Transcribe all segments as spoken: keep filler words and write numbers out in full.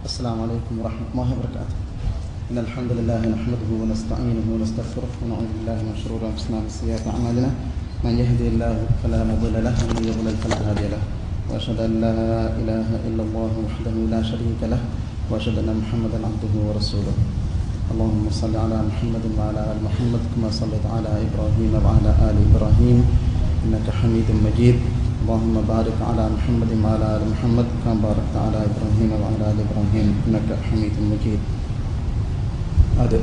السلام عليكم ورحمة الله وبركاته. إن الحمد لله نحمده ونستعينه ونستغفره ونعوذ بالله من شرور أنفسنا ومن سيئات أعمالنا. من يهده الله فلا مضل له ومن يضلل فلا هادي له. وأشهد أن لا إله إلا الله وحده لا شريك له. وأشهد أن محمدا عبده ورسوله. اللهم صل على محمد وعلى آل محمد كما صليت على إبراهيم وعلى آل إبراهيم إنك حميد مجيد. اللهم بارك على محمد وعلى آل محمد كما باركت على إبراهيم وعلى آل إبراهيم إنك حميد مجيد. އަދި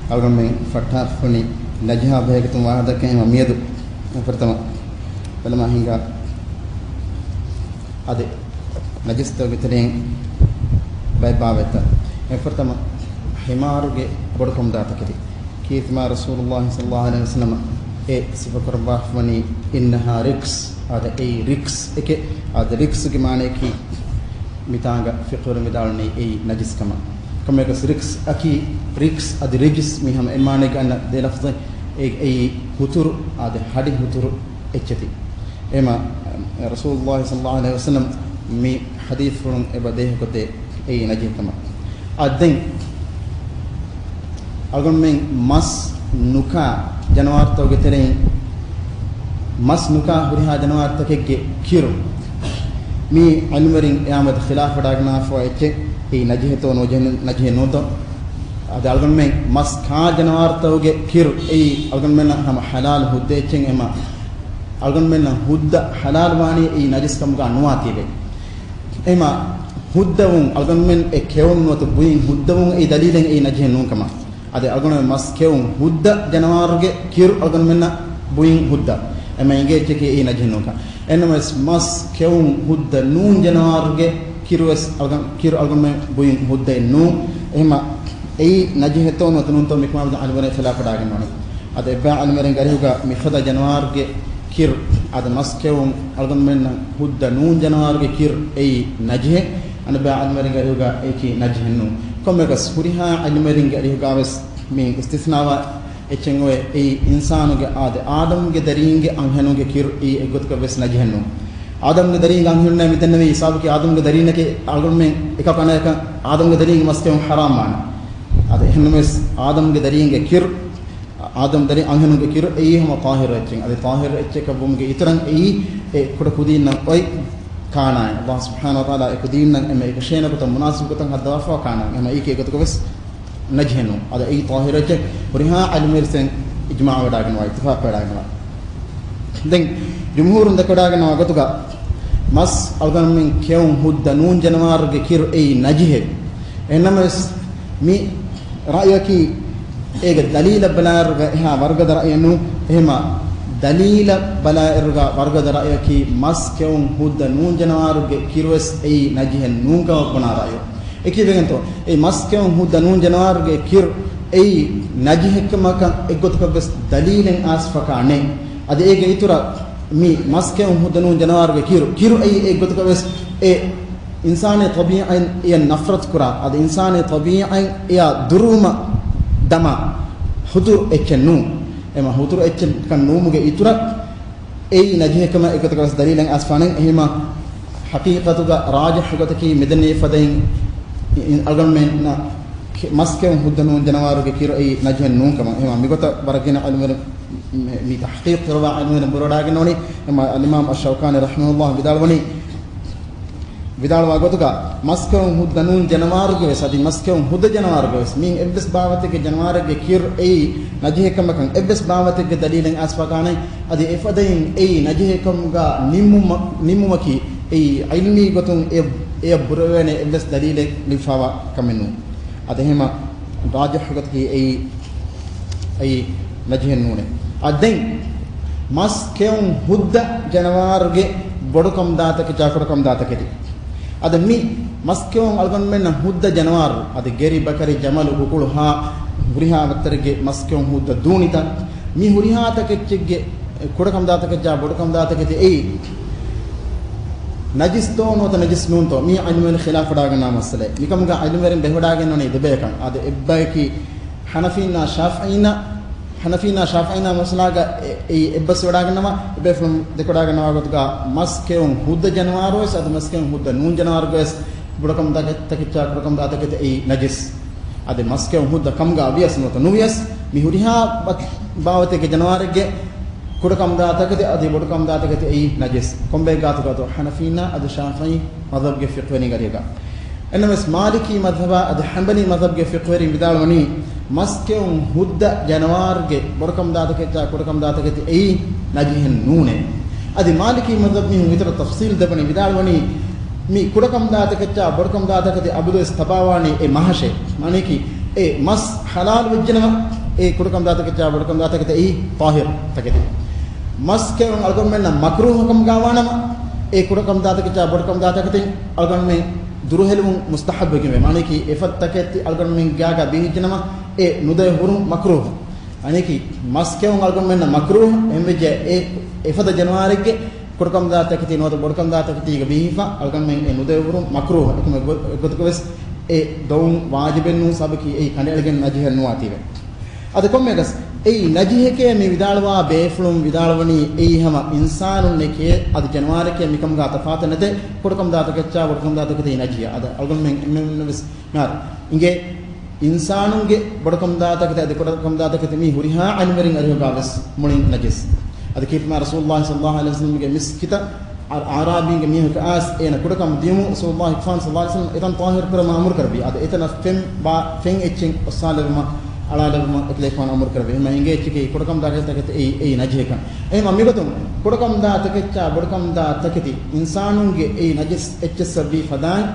އަޅުގަނޑުމެން ފައްޓާފަނި ނަޖިހާ ބެހޭގޮތުން ވާހަކަދައްކަން މިއަދު ފުރަތަމަ ބަލަމާ ހިނގާ އަދި ނަޖިސްތަކުގެ ތެރެއިން ބައެއް ބާވަތްތައް. އެފުރަތަމަ ހިމާރުގެ ބޮޑުކަމު ދާތަކެތި. ކީރިތި މާތް ރަސޫލުﷲ ޞައްލަﷲ ޢަލައިހި ވަސައްލަމަ އެ ސިފަކުރައްވާފަވަނީ إنها رجس، އާދެ، އެއީ ރިޖްސް އެކެއް. އާދެ، ރިޖްސްގެ މާނަޔަކީ މިތާނގަ ފިޤުހުވެރިން ވިދާޅުވަނީ އެއީ ނަޖިސްކަމަށް. ކޮންމެއަކަސް ރިޖްސް އަކީ، ރިޖްސް އަދި ރިޖްސް މި ހަމަ އެއް މާނައެއްގަ އަންނަ ދެ ލަފްޒެއް. އެ، އެއީ ހުތުރު، އާދެ، ހަޑި ހުތުރު އެއްޗެތި. އެމަ، ރަސޫލުﷲ ޞައްލަﷲ ޢަލައިހި ވަސައްލަމް މި ޙަދީޘްފުޅުން އެބަ ދޭހަކޮށްދޭ އެއީ ނަޖިހެއްކަމަށް. އާ، ދެން އަޅުގަނޑުމެން މަސް ނުކާ ޖަނަވާރުތަކުގެ ތެރެއިން، މަސް ނުކާ ހުރިހާ ޖަނަވާރުތަކެއްގެ ކިރު، މީ ޢިލްމުވެރިން އެއާމެދު ޚިލާފު ވެޑާގަންނާފަވާ އެއްޗެއް، އެއީ ނަޖިހެތޯ ނުޖެހެން، ނަޖިހެއް ނޫންތޯ؟ އަދި އަޅުގަނޑުމެން މަސް ކާ ޖަނަވާރުތަކުގެ ކިރު، އެއީ އަޅުގަނޑުމެންނަށް ހަމަ ޙަލާލު ހުއްދަ އެއްޗެއް އެމަ، އަޅުގަނޑުމެންނަށް ހުއްދަ ޙަލާލު ވާނީ އެއީ ނަޖިސް ކަމުގަ ނުވާތީވެ. އެމަ ހުއްދަވުން، އަޅުގަނޑުމެން އެ ކެއުން ނުވަތަ ބުއިން ހުއްދަވުން އެއީ ދަލީލެއް އެއީ ނަޖިހެއް ނޫންކަމަށް. އަދި އަޅުގަނޑުމެން މަސް ކެއުން ހުއްދަ ޖަނަވާރުގެ ކިރު އަޅުގަނޑުމެންނަށް ބުއިން ހުއްދަ. އެމަ އިނގޭ އެއްޗެކޭ އެއީ ނަޖިހެއް ނޫންކަން. އެހެންނަމަވެސް މަސް ކެއުން ހުއްދަ ނޫން ޖަނަވާރުގެ ކިރުވެސް އަޅުގަނޑު، ކިރު އަޅުގަނޑުމެން ބުއިން ހުއްދައެއް ނޫން. އެހެމަ އެއީ ނަޖިހެއްތޯ ނުވަތަ ނޫންތޯ މިކަމާ މެދު ޢިލްމުވެރިން ޚިލާފު ވެޑާގަންނަވަނީ. އަދި އެއްބައި ޢިލްމުވެރިންގެ އަރިހުގަ މިފަދަ ޖަނަވާރުގެ ކިރު، އަދި މަސް ކެއުން އަޅުގަނޑުމެންނަށް ހުއްދަ ނޫން ޖަނަވާރުގެ ކިރު އެއީ ނަޖިހެއް. އަނެއްބައި ޢިލްމުވެރިންގެ އަރިހުގަ އެއީކީ ނަޖިހެއް ނޫން. ކޮންމެއަކަސް ހުރިހާ ޢިލްމުވެރިންގެ އަރިހުގަވެސް މި އިސްތިސްނާވާ އެއްޗެއް އޮވޭ. އެއީ އިންސާނުގެ އާދެ، އާދަމްގެ ދަރީންގެ އަންހެނުންގެ ކިރު އެއީ އެއްގޮތަކަށް ވެސް ނަޖިހެއް ނޫން. އާދަމްގެ ދަރީންގެ އަންހެނުންނޭ މި ދެންނެވީ ހިސާބަކީ އާދަމްގެ ދަރީންނެކޭ އަޅުގަނޑުމެން އެކަކު އަނެކަކަށް އާދަމްގެ ދަރީންގެ މަސް ކެއުން ޙަރާމް ވާނެ. އަދި އެހެންނަމަވެސް އާދަމްގެ ދަރީންގެ ކިރު، އާދަމް ދަރި އަންހެނުންގެ ކިރު އެއީ ހަމަ ޠާހިރު އެއްޗެއް. އަދި ޠާހިރު އެއްޗެއްކަށް ވުމުގެ އިތުރަށް އެއީ އެ ކުޑަ ކުދީންނަށް އޮތް ކާނާއެއް. ﷲ ސުބްޙާނަހޫ ވަތަޢާލާ އެ ކުދީންނަށް އެންމެ އެކަށޭނަ ގޮތަށް މުނާސިބު ގޮތަށް ހައްދަވާފަވާ ކާނާއެއް. އެހެމަ އެއީކީ އެގޮތަކަށް ވެސް ނަޖިހެއް ނޫން. އަދި އެއީ ޠާހިރު އެއްޗެއް. ހުރިހާ ޢިލްމުވެރިން އިޖްމާޢު ވެޑާގަންނަވާ، އިއްތިފާޤު ވެޑާގަންނަވާ. ދެން ޖުމްހޫރުން ދެކެވަޑާގަންނަވާ ގޮތުގަ މަސް އަޅުގަނޑުމެން ކެއުން ހުއްދަ ނޫން ޖަނަވާރުގެ ކިރު އެއީ ނަޖިހެއް. އެހެންނަމަވެސް މި ރައުޔަކީ އޭގެ ދަލީލަށް ބަލާއިރުގަ އެހާ ވަރުގަދަ ރައުޔެއް ނޫން. އެހެމަ ދަލީލަށް ބަލާއިރުގަ ވަރުގަދަ ރައުޔަކީ މަސް ކެއުން ހުއްދަ ނޫން ޖަނަވާރުގެ ކިރުވެސް އެއީ ނަޖިހެއް ނޫންކަމަށް ބުނާ ރައުޔު. އެކީވެގެންތޯ، އެ މަސް ކެއުން ހުއްދަ ނޫން ޖަނަވާރުގެ ކިރު އެއީ ނަޖިހެއްކަމަކަށް އެއްގޮތަކަށް ވެސް ދަލީލެއް އައިސްފަކާ ނެތް. އަދި އޭގެ އިތުރަށް މި މަސް ކެއުން ހުއްދަ ނޫން ޖަނަވާރުގެ ކިރު، ކިރު އެއީ އެއްގޮތަކަށް ވެސް އެ އިންސާނެއް ޠަބީޢަތް އެޔަށް ނަފްރަތު ކުރާ، އަދި އިންސާނެއް ޠަބީޢަތް އެޔާ ދުރުވުމަށް ދަމާ ހުތުރު އެއްޗެއް ނޫން. އެމަ ހުތުރު އެއްޗެއްކަން ނޫމުގެ އިތުރަށް އެއީ ނަޖިހެއްކަމަށް އެގޮތަކަށް ވެސް ދަލީލެއް އައިސްފާނެ. އެހެމަ ޙަޤީޤަތުގަ ރާޖިޙު ގޮތަކީ މިދެންނެވި ފަދައިން އި-، އި-، އަޅުގަނޑުމެންނަށް ކެ-، މަސް ކެއުން ހުއްދަ ނޫން ޖަނަވާރުގެ ކިރު އެއީ ނަޖިހެއް ނޫންކަމަށް. އެހެމަ މިގޮތަށް ވަރަށް ގިނަ ޢިލްމުވެރިން މި، މި ތަޙްޤީޤު ކުރައްވާ ޢިލްމުވެރިން ބުރަވަޑާގަންނަވަނީ. އެމަ އަލްއިމާމް އައްޝައުކާނީ ރަޙިމަހުﷲ ވިދާޅުވަނީ، ވިދާޅުވާ ގޮތުގަ މަސްކެއުން ހުއްދަ ނޫން ޖަނަވާރުގެ ވެސް، އަދި މަސްކެއުން ހުއްދަ ޖަނަވާރުގެ ވެސް މިއިން އެއްވެސް ބާވަތެއްގެ ޖަނަވާރެއްގެ ކިރު އެއީ ނަޖިހެއްކަމަކަށް އެއްވެސް ބާވަތެއްގެ ދަލީލެއް އައިސްފަކާނެ. އަދި އެފަދައިން އެއީ ނަޖިހެއްކަމުގަ ނިންމުމަ-، ނިންމުމަކީ އެއީ ޢިލްމީ ގޮތުން އެ-، އެޔަށް ބުރަވެވޭނެ އެއްވެސް ދަލީލެއް ލިބިފަވާ ކަމެއް ނޫން. އަދި އެހެމަ ރާޖިޙު ގޮތަކީ އެއީ އެއީ ނަޖިހެއް ނޫނޭ. އަދި ދެން މަސް ކެއުން ހުއްދަ ޖަނަވާރުގެ ބޮޑުކަމުދާތަކެއް، ޖާ ކުޑަކަމުދާތަކެތި. އަދި މި މަސް ކެއުން އަޅުގަނޑުމެންނަށް ހުއްދަ ޖަނަވާރު، އަދި ގެރި، ބަކަރި، ޖަމަލު، ގުކުޅު ހާ ހުރިހާ ވައްތަރެއްގެ މަސް ކެއުން ހުއްދަ ދޫނިތަ، މި ހުރިހާ ތަކެއްޗެއްގެ ކުޑަކަމުދާތަކެއް ޖާ ބޮޑުކަމުދާތަކެތި އެއީ ނަޖިސްތޯ ނުވަތަ ނަޖިސް ނޫންތޯ، މީ ޢިލްމުވެރިން ޚިލާފު ވެޑާގަންނަވާ މައްސަލައެއް. މިކަމުގަ ޢިލްމުވެރިން ބެހިވެޑާގެންނެވުނީ ދެބަޔަކަށް. އަދި އެއްބަޔަކީ ޙަނަފީންނާ ޝާފިޢީންނާ، ޙަނަފީންނާ ޝާފިޢީންނާ މައްސަލާގަ އެ-، އެއީ އެއްބަސްވެވަޑާގަންނަވާ، އެބޭފުޅުން ދެކެވަޑާގަންނަވާ ގޮތުގަ މަސް ކެއުން ހުއްދަ ޖަނަވާރުވެސް، އަދި މަސް ކެއުން ހުއްދަ ނޫން ޖަނަވާރުގަވެސް ބޮޑުކަމުދާތަކެއްޗާ ކުޑަކަމުދާތަކެތި އެއީ ނަޖިސް. އަދި މަސްކެއުން ހުއްދަ ކަމުގަ ވިޔަސް ނުވަތަ ނުވިޔަސް، މި ހުރިހާ ބަ-، ބާވަތެއްގެ ޖަނަވާރެއްގެ ކުޑަކަމުދާތަކެތި އަދި ބޮޑުކަމުދާތަކެތި އެއީ ނަޖިސް. ކޮންބައެއްގާތުގަތޯ؟ ޙަނަފީންނާ އަދި ޝާފިޢީ މަޛްހަބްގެ ފިޤުހުވެރިންގެ އަރިހުގަ. އެންނަމަވެސް މާލިކީ މަޛްހަބާ އަދި ޙަންބަލީ މަޛްހަބްގެ ފިޤުހުވެރިން ވިދާޅުވަނީ، މަސްކެއުން ހުއްދަ ޖަނަވާރުގެ ބޮޑުކަމުދާތަކެއްޗާ ކުޑަކަމުދާތަކެތި އެއީ ނަޖިހެއް ނޫނޭ. އަދި މާލިކީ މަޛްހަބް މީހުން އިތުރަށް ތަފްޞީލް ދެއްވަނީ ވިދާޅުވަނީ، މި ކުޑަކަމުދާތަކެއްޗާ ބޮޑުކަމުދާތަކެތި އަބަދުވެސް ތަބާވާނީ އެ މަހަށޭ. މާނައަކީ، އެ މަސް ޙަލާލު ވެއްޖެނަމަ، އެ ކުޑަކަމުދާތަކެއްޗާ ބޮޑުކަމުދާތަކެތި އެއީ ޠާހިރު ތަކެތި. މަސްކެއުން އަޅުގަނޑުމެންނަށް މަކްރޫހު ކަމުގަ ވާނަމަ، އެ ކުޑަކަމުދާތަކެއްޗާ ބޮޑުކަމުދާތަކެތި އަޅުގަނޑުމެން ދުރުހެލުމުން މުސްތަޙައްބުވެގެންވޭ. މާނައަކީ، އެފަދަ ތަކެތި އަޅުގަނޑުމެން ގާގަ ބީހިއްޖެނަމަ، އެ ނުދެވޭ ހުރުން މަކްރޫހު. އަނެކީ، މަސްކެއުން އަޅުގަނޑުމެންނަށް މަކްރޫހު، އެހެންވެއްޖެ އެ އެފަދަ ޖަނަވާރެއްގެ ކުޑަކަމުދާތަކެތި ނުވަތަ ބޮޑުކަމުދާތަކެތީގަ ބީހިފަ އަޅުގަނޑުމެން އެ ނުދެވޭ ހުރުން މަކްރޫހު. އެކަމަށް ގޮ-، އެއްގޮތަކަށް ވެސް އެ ދޮވުން ވާޖިބެއް ނޫން، ސަބަބަކީ އެއީ ކަނޑައެޅިގެން ނަޖިހެއް ނުވާތީވެ. އަދި ކޮންމެއަކަސް އެއީ ނަޖިހެކޭ މި ވިދާޅުވާ ބޭފުޅުން ވިދާޅުވަނީ އެއީ ހަމަ އިންސާނުންނެކޭ އަދި ޖަނަވާރެކޭ މިކަމުގަ ތަފާތެއް ނެތޭ، ކުޑަކަމުދާތަކެއްޗާ ބޮޑުކަމުދާތަކެތި ނަޖިހެއް. އަދި އަޅުގަނޑުމެން އެންމެންނަށް ވެސް މިހާރު އިނގޭ އިންސާނުންގެ ބޮޑުކަމުދާތަކެތި އަދި ކުޑަކަމުދާތަކެތި މީ ހުރިހާ ޢިލްމުވެރިން އަރިހުގަ ވެސް މުޅިން ނަޖިސް. އަދި ކީރިތި މާތް ރަސޫލުﷲ ޞައްލަﷲ ޢަލައިހި ވަސައްލަމްގެ މިސްކިތަށް އަ-، އަޢްރާބީންގެ މީހަކު އައިސް އޭނަ ކުޑަކަމުން ދިޔުމުން ރަސޫލުﷲ ޞައްލަﷲ ޢަލައިހި ވަސައްލަމް އެތަން ޠާހިރު ކުރަމުން އަމުރު ކުރެއްވި. އަދި އެތަނަށް ފެން ބާ-، ފެން އެއްޗެއް އޮއްސާލެވުމަށް އަޅާލެވުމަށް އެކަލޭގެފާނު އަމުރު ކުރެއްވި. އެހެންވީމަ އިނގޭ އެއްޗަކީ ކުޑަކަމުދާތަކެތި އެއީ، އެއީ ނަޖިހެއްކަން. އެހެންވީމަ މިގޮތުން ކުޑަކަމުދާތަކެއްޗާ ބޮޑުކަމުދާތަކެތި އިންސާނުންގެ އެއީ ނަޖިސް އެއްޗެއްސަށްވީ ފަދައިން،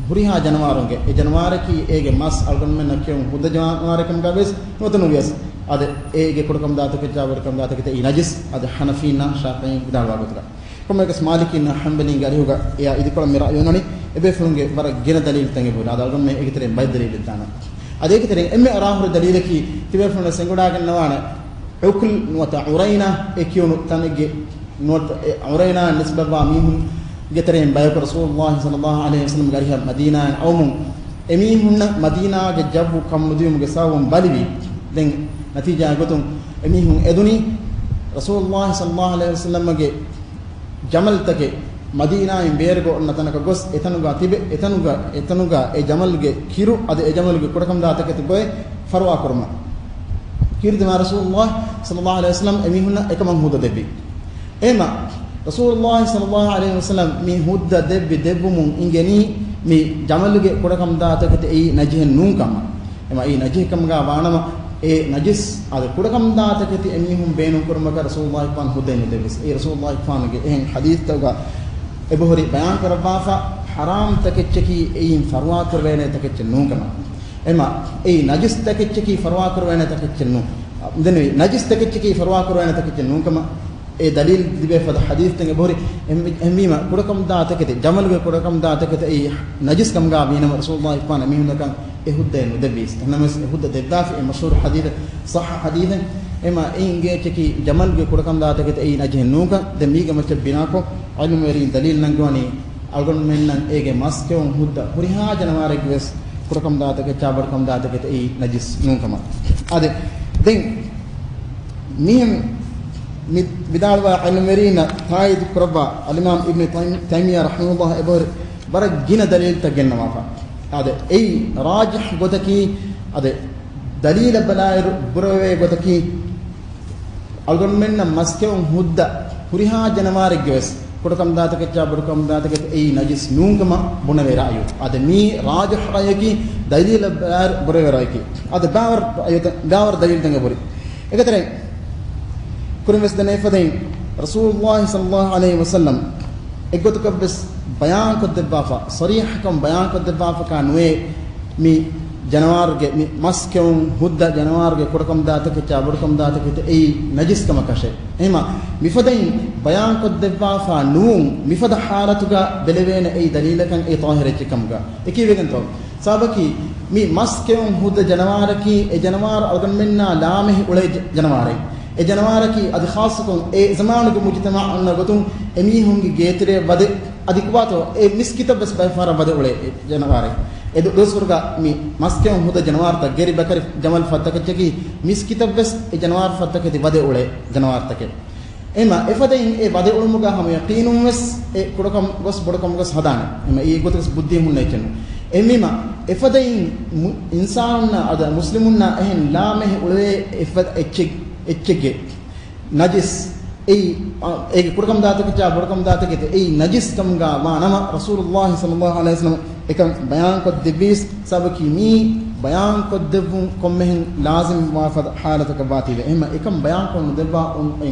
ހުރިހާ ޖަނަވާރުންގެ، އެ ޖަނަވާރަކީ އޭގެ މަސް އަޅުގަނޑުމެންނަށް ކެއުން ހުއްދަ ޖަނަވާރެއް ކަމުގަ ވެސް ނުވަތަ ނުވިޔަސް، އަދި އޭގެ ކުޑަކަމުދާތަކެއްޗާ ބޮޑުކަމުދާތަކެތި އެއީ ނަޖިސް. އަދި ޙަނަފީންނާ ޝާފިޢީން ވިދާޅުވާ ގޮތުގަ. ކޮންމެއަކަސް މާލިކީންނާ ޙަންބަލީންގެ އަރިހުގަ އެއާ އިދިކޮޅަށް މި ރައުޔު އޮންނަނީ، އެބޭފުޅުންގެ ވަރަށް ގިނަ ދަލީލްތައް އެބަހުރި. އަދި އަޅުގަނޑުމެން އޭގެ ތެރެއިން ބައެއް ދަލީލެއް ދާނަން. އަދި އޭގެ ތެރެއިން އެންމެ އަރާހުރި ދަލީލަކީ ތިބޭފުޅުން ސެނގުޑާގަންނަވާނެ ޢުކުލް ނުވަތަ ޢުރައިނާ އެ ކިޔުނު ތަނެއްގެ ނުވަތަ އެ ޢުރައިނާއަށް ނިސްބަތްވާ މީހުންގެ ތެރެއިން ބަޔަކު ރަސޫލުﷲ ޞައްލަﷲ ޢަލައިހި ވަސައްލަމްގެ އަރިހަށް މަދީނާއަށް އައުމުން، އެމީހުންނަށް މަދީނާގެ ޖައްވު ކަންމުދިޔުމުގެ ސަބަބުން ބަލިވި. ދެން ނަތީޖާ ގޮތުން އެމީހުން އެދުނީ ރަސޫލުﷲ ޞައްލަﷲ ޢަލައިހި ވަސައްލަމްގެ ޖަމަލްތަކެއް މަދީނާއިން ބޭރުގަ އޮންނަ ތަނަކަށް ގޮސް، އެތަނުގަ ތިބެ، އެތަނުގަ، އެތަނުގަ އެ ޖަމަލްގެ ކިރު އަދި އެ ޖަމަލްގެ ކުޑަކަމުދާތަކެތި ބޮއެ ފަރުވާ ކުރުމަށް. ކީރިތި މާތް ރަސޫލުﷲ ޞައްލަﷲ ޢަލައިހި ވަސައްލަމް އެމީހުންނަށް އެކަމަށް ހުއްދަ ދެއްވި. އެހެންވީމަ، ރަސޫލުﷲ ޞައްލަﷲ ޢަލައިހި ވަސައްލަމް މި ހުއްދަ ދެއްވި ދެއްވުމުން އިނގެނީ މި ޖަމަލުގެ ކުޑަކަމުދާތަކެތި އެއީ ނަޖިހެއް ނޫން ކަމަށް. އެހެންވީމަ އެއީ ނަޖިހެއް ކަމުގަ ވާނަމަ، އެ ނަޖިސް އަދި ކުޑަކަމުދާތަކެތި އެމީހުން ބޭނުން ކުރުމަކަށް ރަސޫލުﷲ ފާން ހުއްދައެއް ނުދެއްވި. އެ ރަސޫލުﷲ ފާނުގެ އެހެން ޙަދީޘްތަކުގަ އެބަހުރި ބަޔާން ކުރައްވާފަ، ޙަރާމް ތަކެއްޗަކީ އެއިން ފަރުވާ ކުރެވޭނެ ތަކެއްޗެއް ނޫން ކަމަށް. އެހެންވީމަ އެއީ ނަޖިސް ތަކެއްޗަކީ ފަރުވާ ކުރެވޭނެ ތަކެއްޗެއް ނޫން. ދެން ނަޖިސް ތަކެއްޗަކީ ފަރުވާ ކުރެވޭނެ ތަކެއްޗެއް ނޫން ކަމަށް އެ ދަލީލް ލިބޭ ފަދަ ޙަދީޘްތައް އެބަހުރި. އެހެން-، އެހެންވީމަ، ކުޑަކަމުދާތަކެތި، ޖަމަލުގެ ކުޑަކަމުދާތަކެތި އެއީ ނަޖިސް ކަމުގަ ވީނަމަ، ރަސޫލުﷲ ފާން އެމީހުންނަކަށް އެ ހުއްދައެއް ނުދެއްވީސް. އެހެންނަމަވެސް، އެ ހުއްދަ ދެއްވާފަ އެ މަޝްހޫރު ޙަދީޘެއް، ޞައްޙަ ޙަދީޘެއް. އެހެންވީމަ، އެ އިނގޭ އެއްޗަކީ، ޖަމަލުގެ ކުޑަކަމުދާތަކެތި އެއީ ނަޖިހެއް ނޫންކަން. ދެން މީގެ މައްޗަށް ބިނާކޮށް، ޢިލްމުވެރީން ދަލީލު ނަންގަވަނީ، އަޅުގަނޑުމެންނަށް އޭގެ މަސްކެއުން ހުއްދަ ހުރިހާ ޖަނަވާރެއްގެ ވެސް ކުޑަކަމުދާތަކެއްޗާ ބޮޑުކަމުދާތަކެތި އެއީ ނަޖިސް ނޫންކަމަށް. އާދެ، ދެން މިހެން މި ވިދާޅުވާ ޢިލްމުވެރީންނަށް ތާއީދު ކުރައްވާ އަލްއިމާމް އިބްނު ތައިމް-، ތައިމިއްޔާ ރަޙިމަހުﷲ އެބަހުރި ވަރަށް ގިނަ ދަލީލްތައް ގެންނަވާފަ. އާދެ، އެއީ ރާޖިޙް ގޮތަކީ، އާދެ، ދަލީލަށް ބަލާއިރު ބުރަވެވޭ ގޮތަކީ، އަޅުގަނޑުމެންނަށް މަސްކެއުން ހުއްދަ ހުރިހާ ޖަނަވާރެއްގެ ވެސް ކުޑަކަމުދާތަކެއްޗާ ބޮޑުކަމުދާތަކެތި އެއީ ނަޖިސް ނޫންކަމަށް ބުނެވޭ ރައުޔު. އަދި މީ ރާޖިޙް ރައުޔަކީ، ދަލީލަށް ބަރާ-، ބުރެވޭ ރައުޔަކީ. އަދި ބާވަރު ރައުޔުތައް، ބާވަރު ދަލީލްތައް އެބަހުރި. އެގޮތަށް ކުރިން ވެސް ދެނެފަދައިން، ރަސޫލުﷲ ޞައްލަﷲ ޢަލައިހި ވަސައްލަމް އެއްގޮތަކަށް ވެސް ބަޔާންކޮށްދެއްވާފަ، ޞަރީޙަކޮށް ބަޔާންކޮށްދެއްވާފަކާ ނުވޭ، މި ޖަނަވާރުގެ، މި މަސްކެއުން ހުއްދަ ޖަނަވާރުގެ ކުޑަކަމުދާތަކެއްޗާ ބޮޑުކަމުދާތަކެތި އެއީ ނަޖިސް ކަމަކަށެއް. އެހެންވީމަ، މިފަދައިން ބަޔާންކޮށްދެއްވާފަ ނޫން، މިފަދަ ޙާލަތުގަ ބެލެވޭނެ އެއީ ދަލީލަކަށް އެއީ ޠާހިރު އެއްޗެއް ކަމުގަ. އެކީވެގެންތޯ؟ ސަބަބަކީ، މި މަސްކެއުން ހުއްދަ ޖަނަވާރަކީ، އެ ޖަނަވާރު އަޅުގަނޑުމެންނާ ލާމެހި އުޅޭ ޖަ-، ޖަނަވާރެއް. އެ ޖަނަވާރަކީ އަދި ޚާއްޞަކޮށް އެ ޒަމާނުގެ މުޖުތަމަޢު އޮންނަ ގޮތުން އެމީހުންގެ ގޭތެރެއަށް ވަދެ، އަދި ކުބާތޯ އެ މިސްކިތަށް ވެސް ބައެއް ފަހަރަށް ވަދެ އުޅޭ އެ ޖަނަވާރެއް. އެ ދު-، ދުވަސްވަރުގަ މި މަސްކެއުން ހުއްދަ ޖަނަވާރުތައް، ގެރި ބަކަރި ޖަމަލް ފަދަތަކެއްޗަކީ މިސްކިތަށް ވެސް އެ ޖަނަވާރު ފަދަތަކެތި ވަދެ އުޅޭ ޖަނަވާރުތަކެއް. އެމަ އެފަދައިން އެ ވަދެ އުޅުމުގަ ހަމަ ޔަޤީނުން ވެސް އެ ކުޑަކަމު ގޮސް ބޮޑުކަމު ގޮސް ހަދާނެ. އެމަ އެ ގޮތަކަސް ބުއްދި ހުންނަ އެއްޗެއް ނޫން. އެމީމަ އެފަދައިން މު-، އިންސާނުންނަށް އަދަ މުސްލިމުންނަށް އެހެން ލާމެހެއް އުޅެވޭ އެފަދަ އެއްޗެއް، އެއްޗެއްގެ ނަޖިސް އެއީ، އަ، އޭގެ ކުޑަކަމު ދާތަކެއްޗާ ބޮޑުކަމު ދާތަކެތި އެއީ ނަޖިސް ކަމުގަ ވާ ނަމަ، ރަސޫލުﷲ ޞައްލަﷲ ޢަލައިހި ވަސައްލަމަ އެކަން ބަޔާންކޮށްދެއްވީސް، ސަބަކީ މީ ބަޔާންކޮށްދެއްވުން ކޮންމެހެން ލާޒިމް ވާފަދަ ޙާލަތަކަށް ވާތީވެ. އެހެންމަ އެކަން ބަޔާންކޮށް ނުދެއްވާ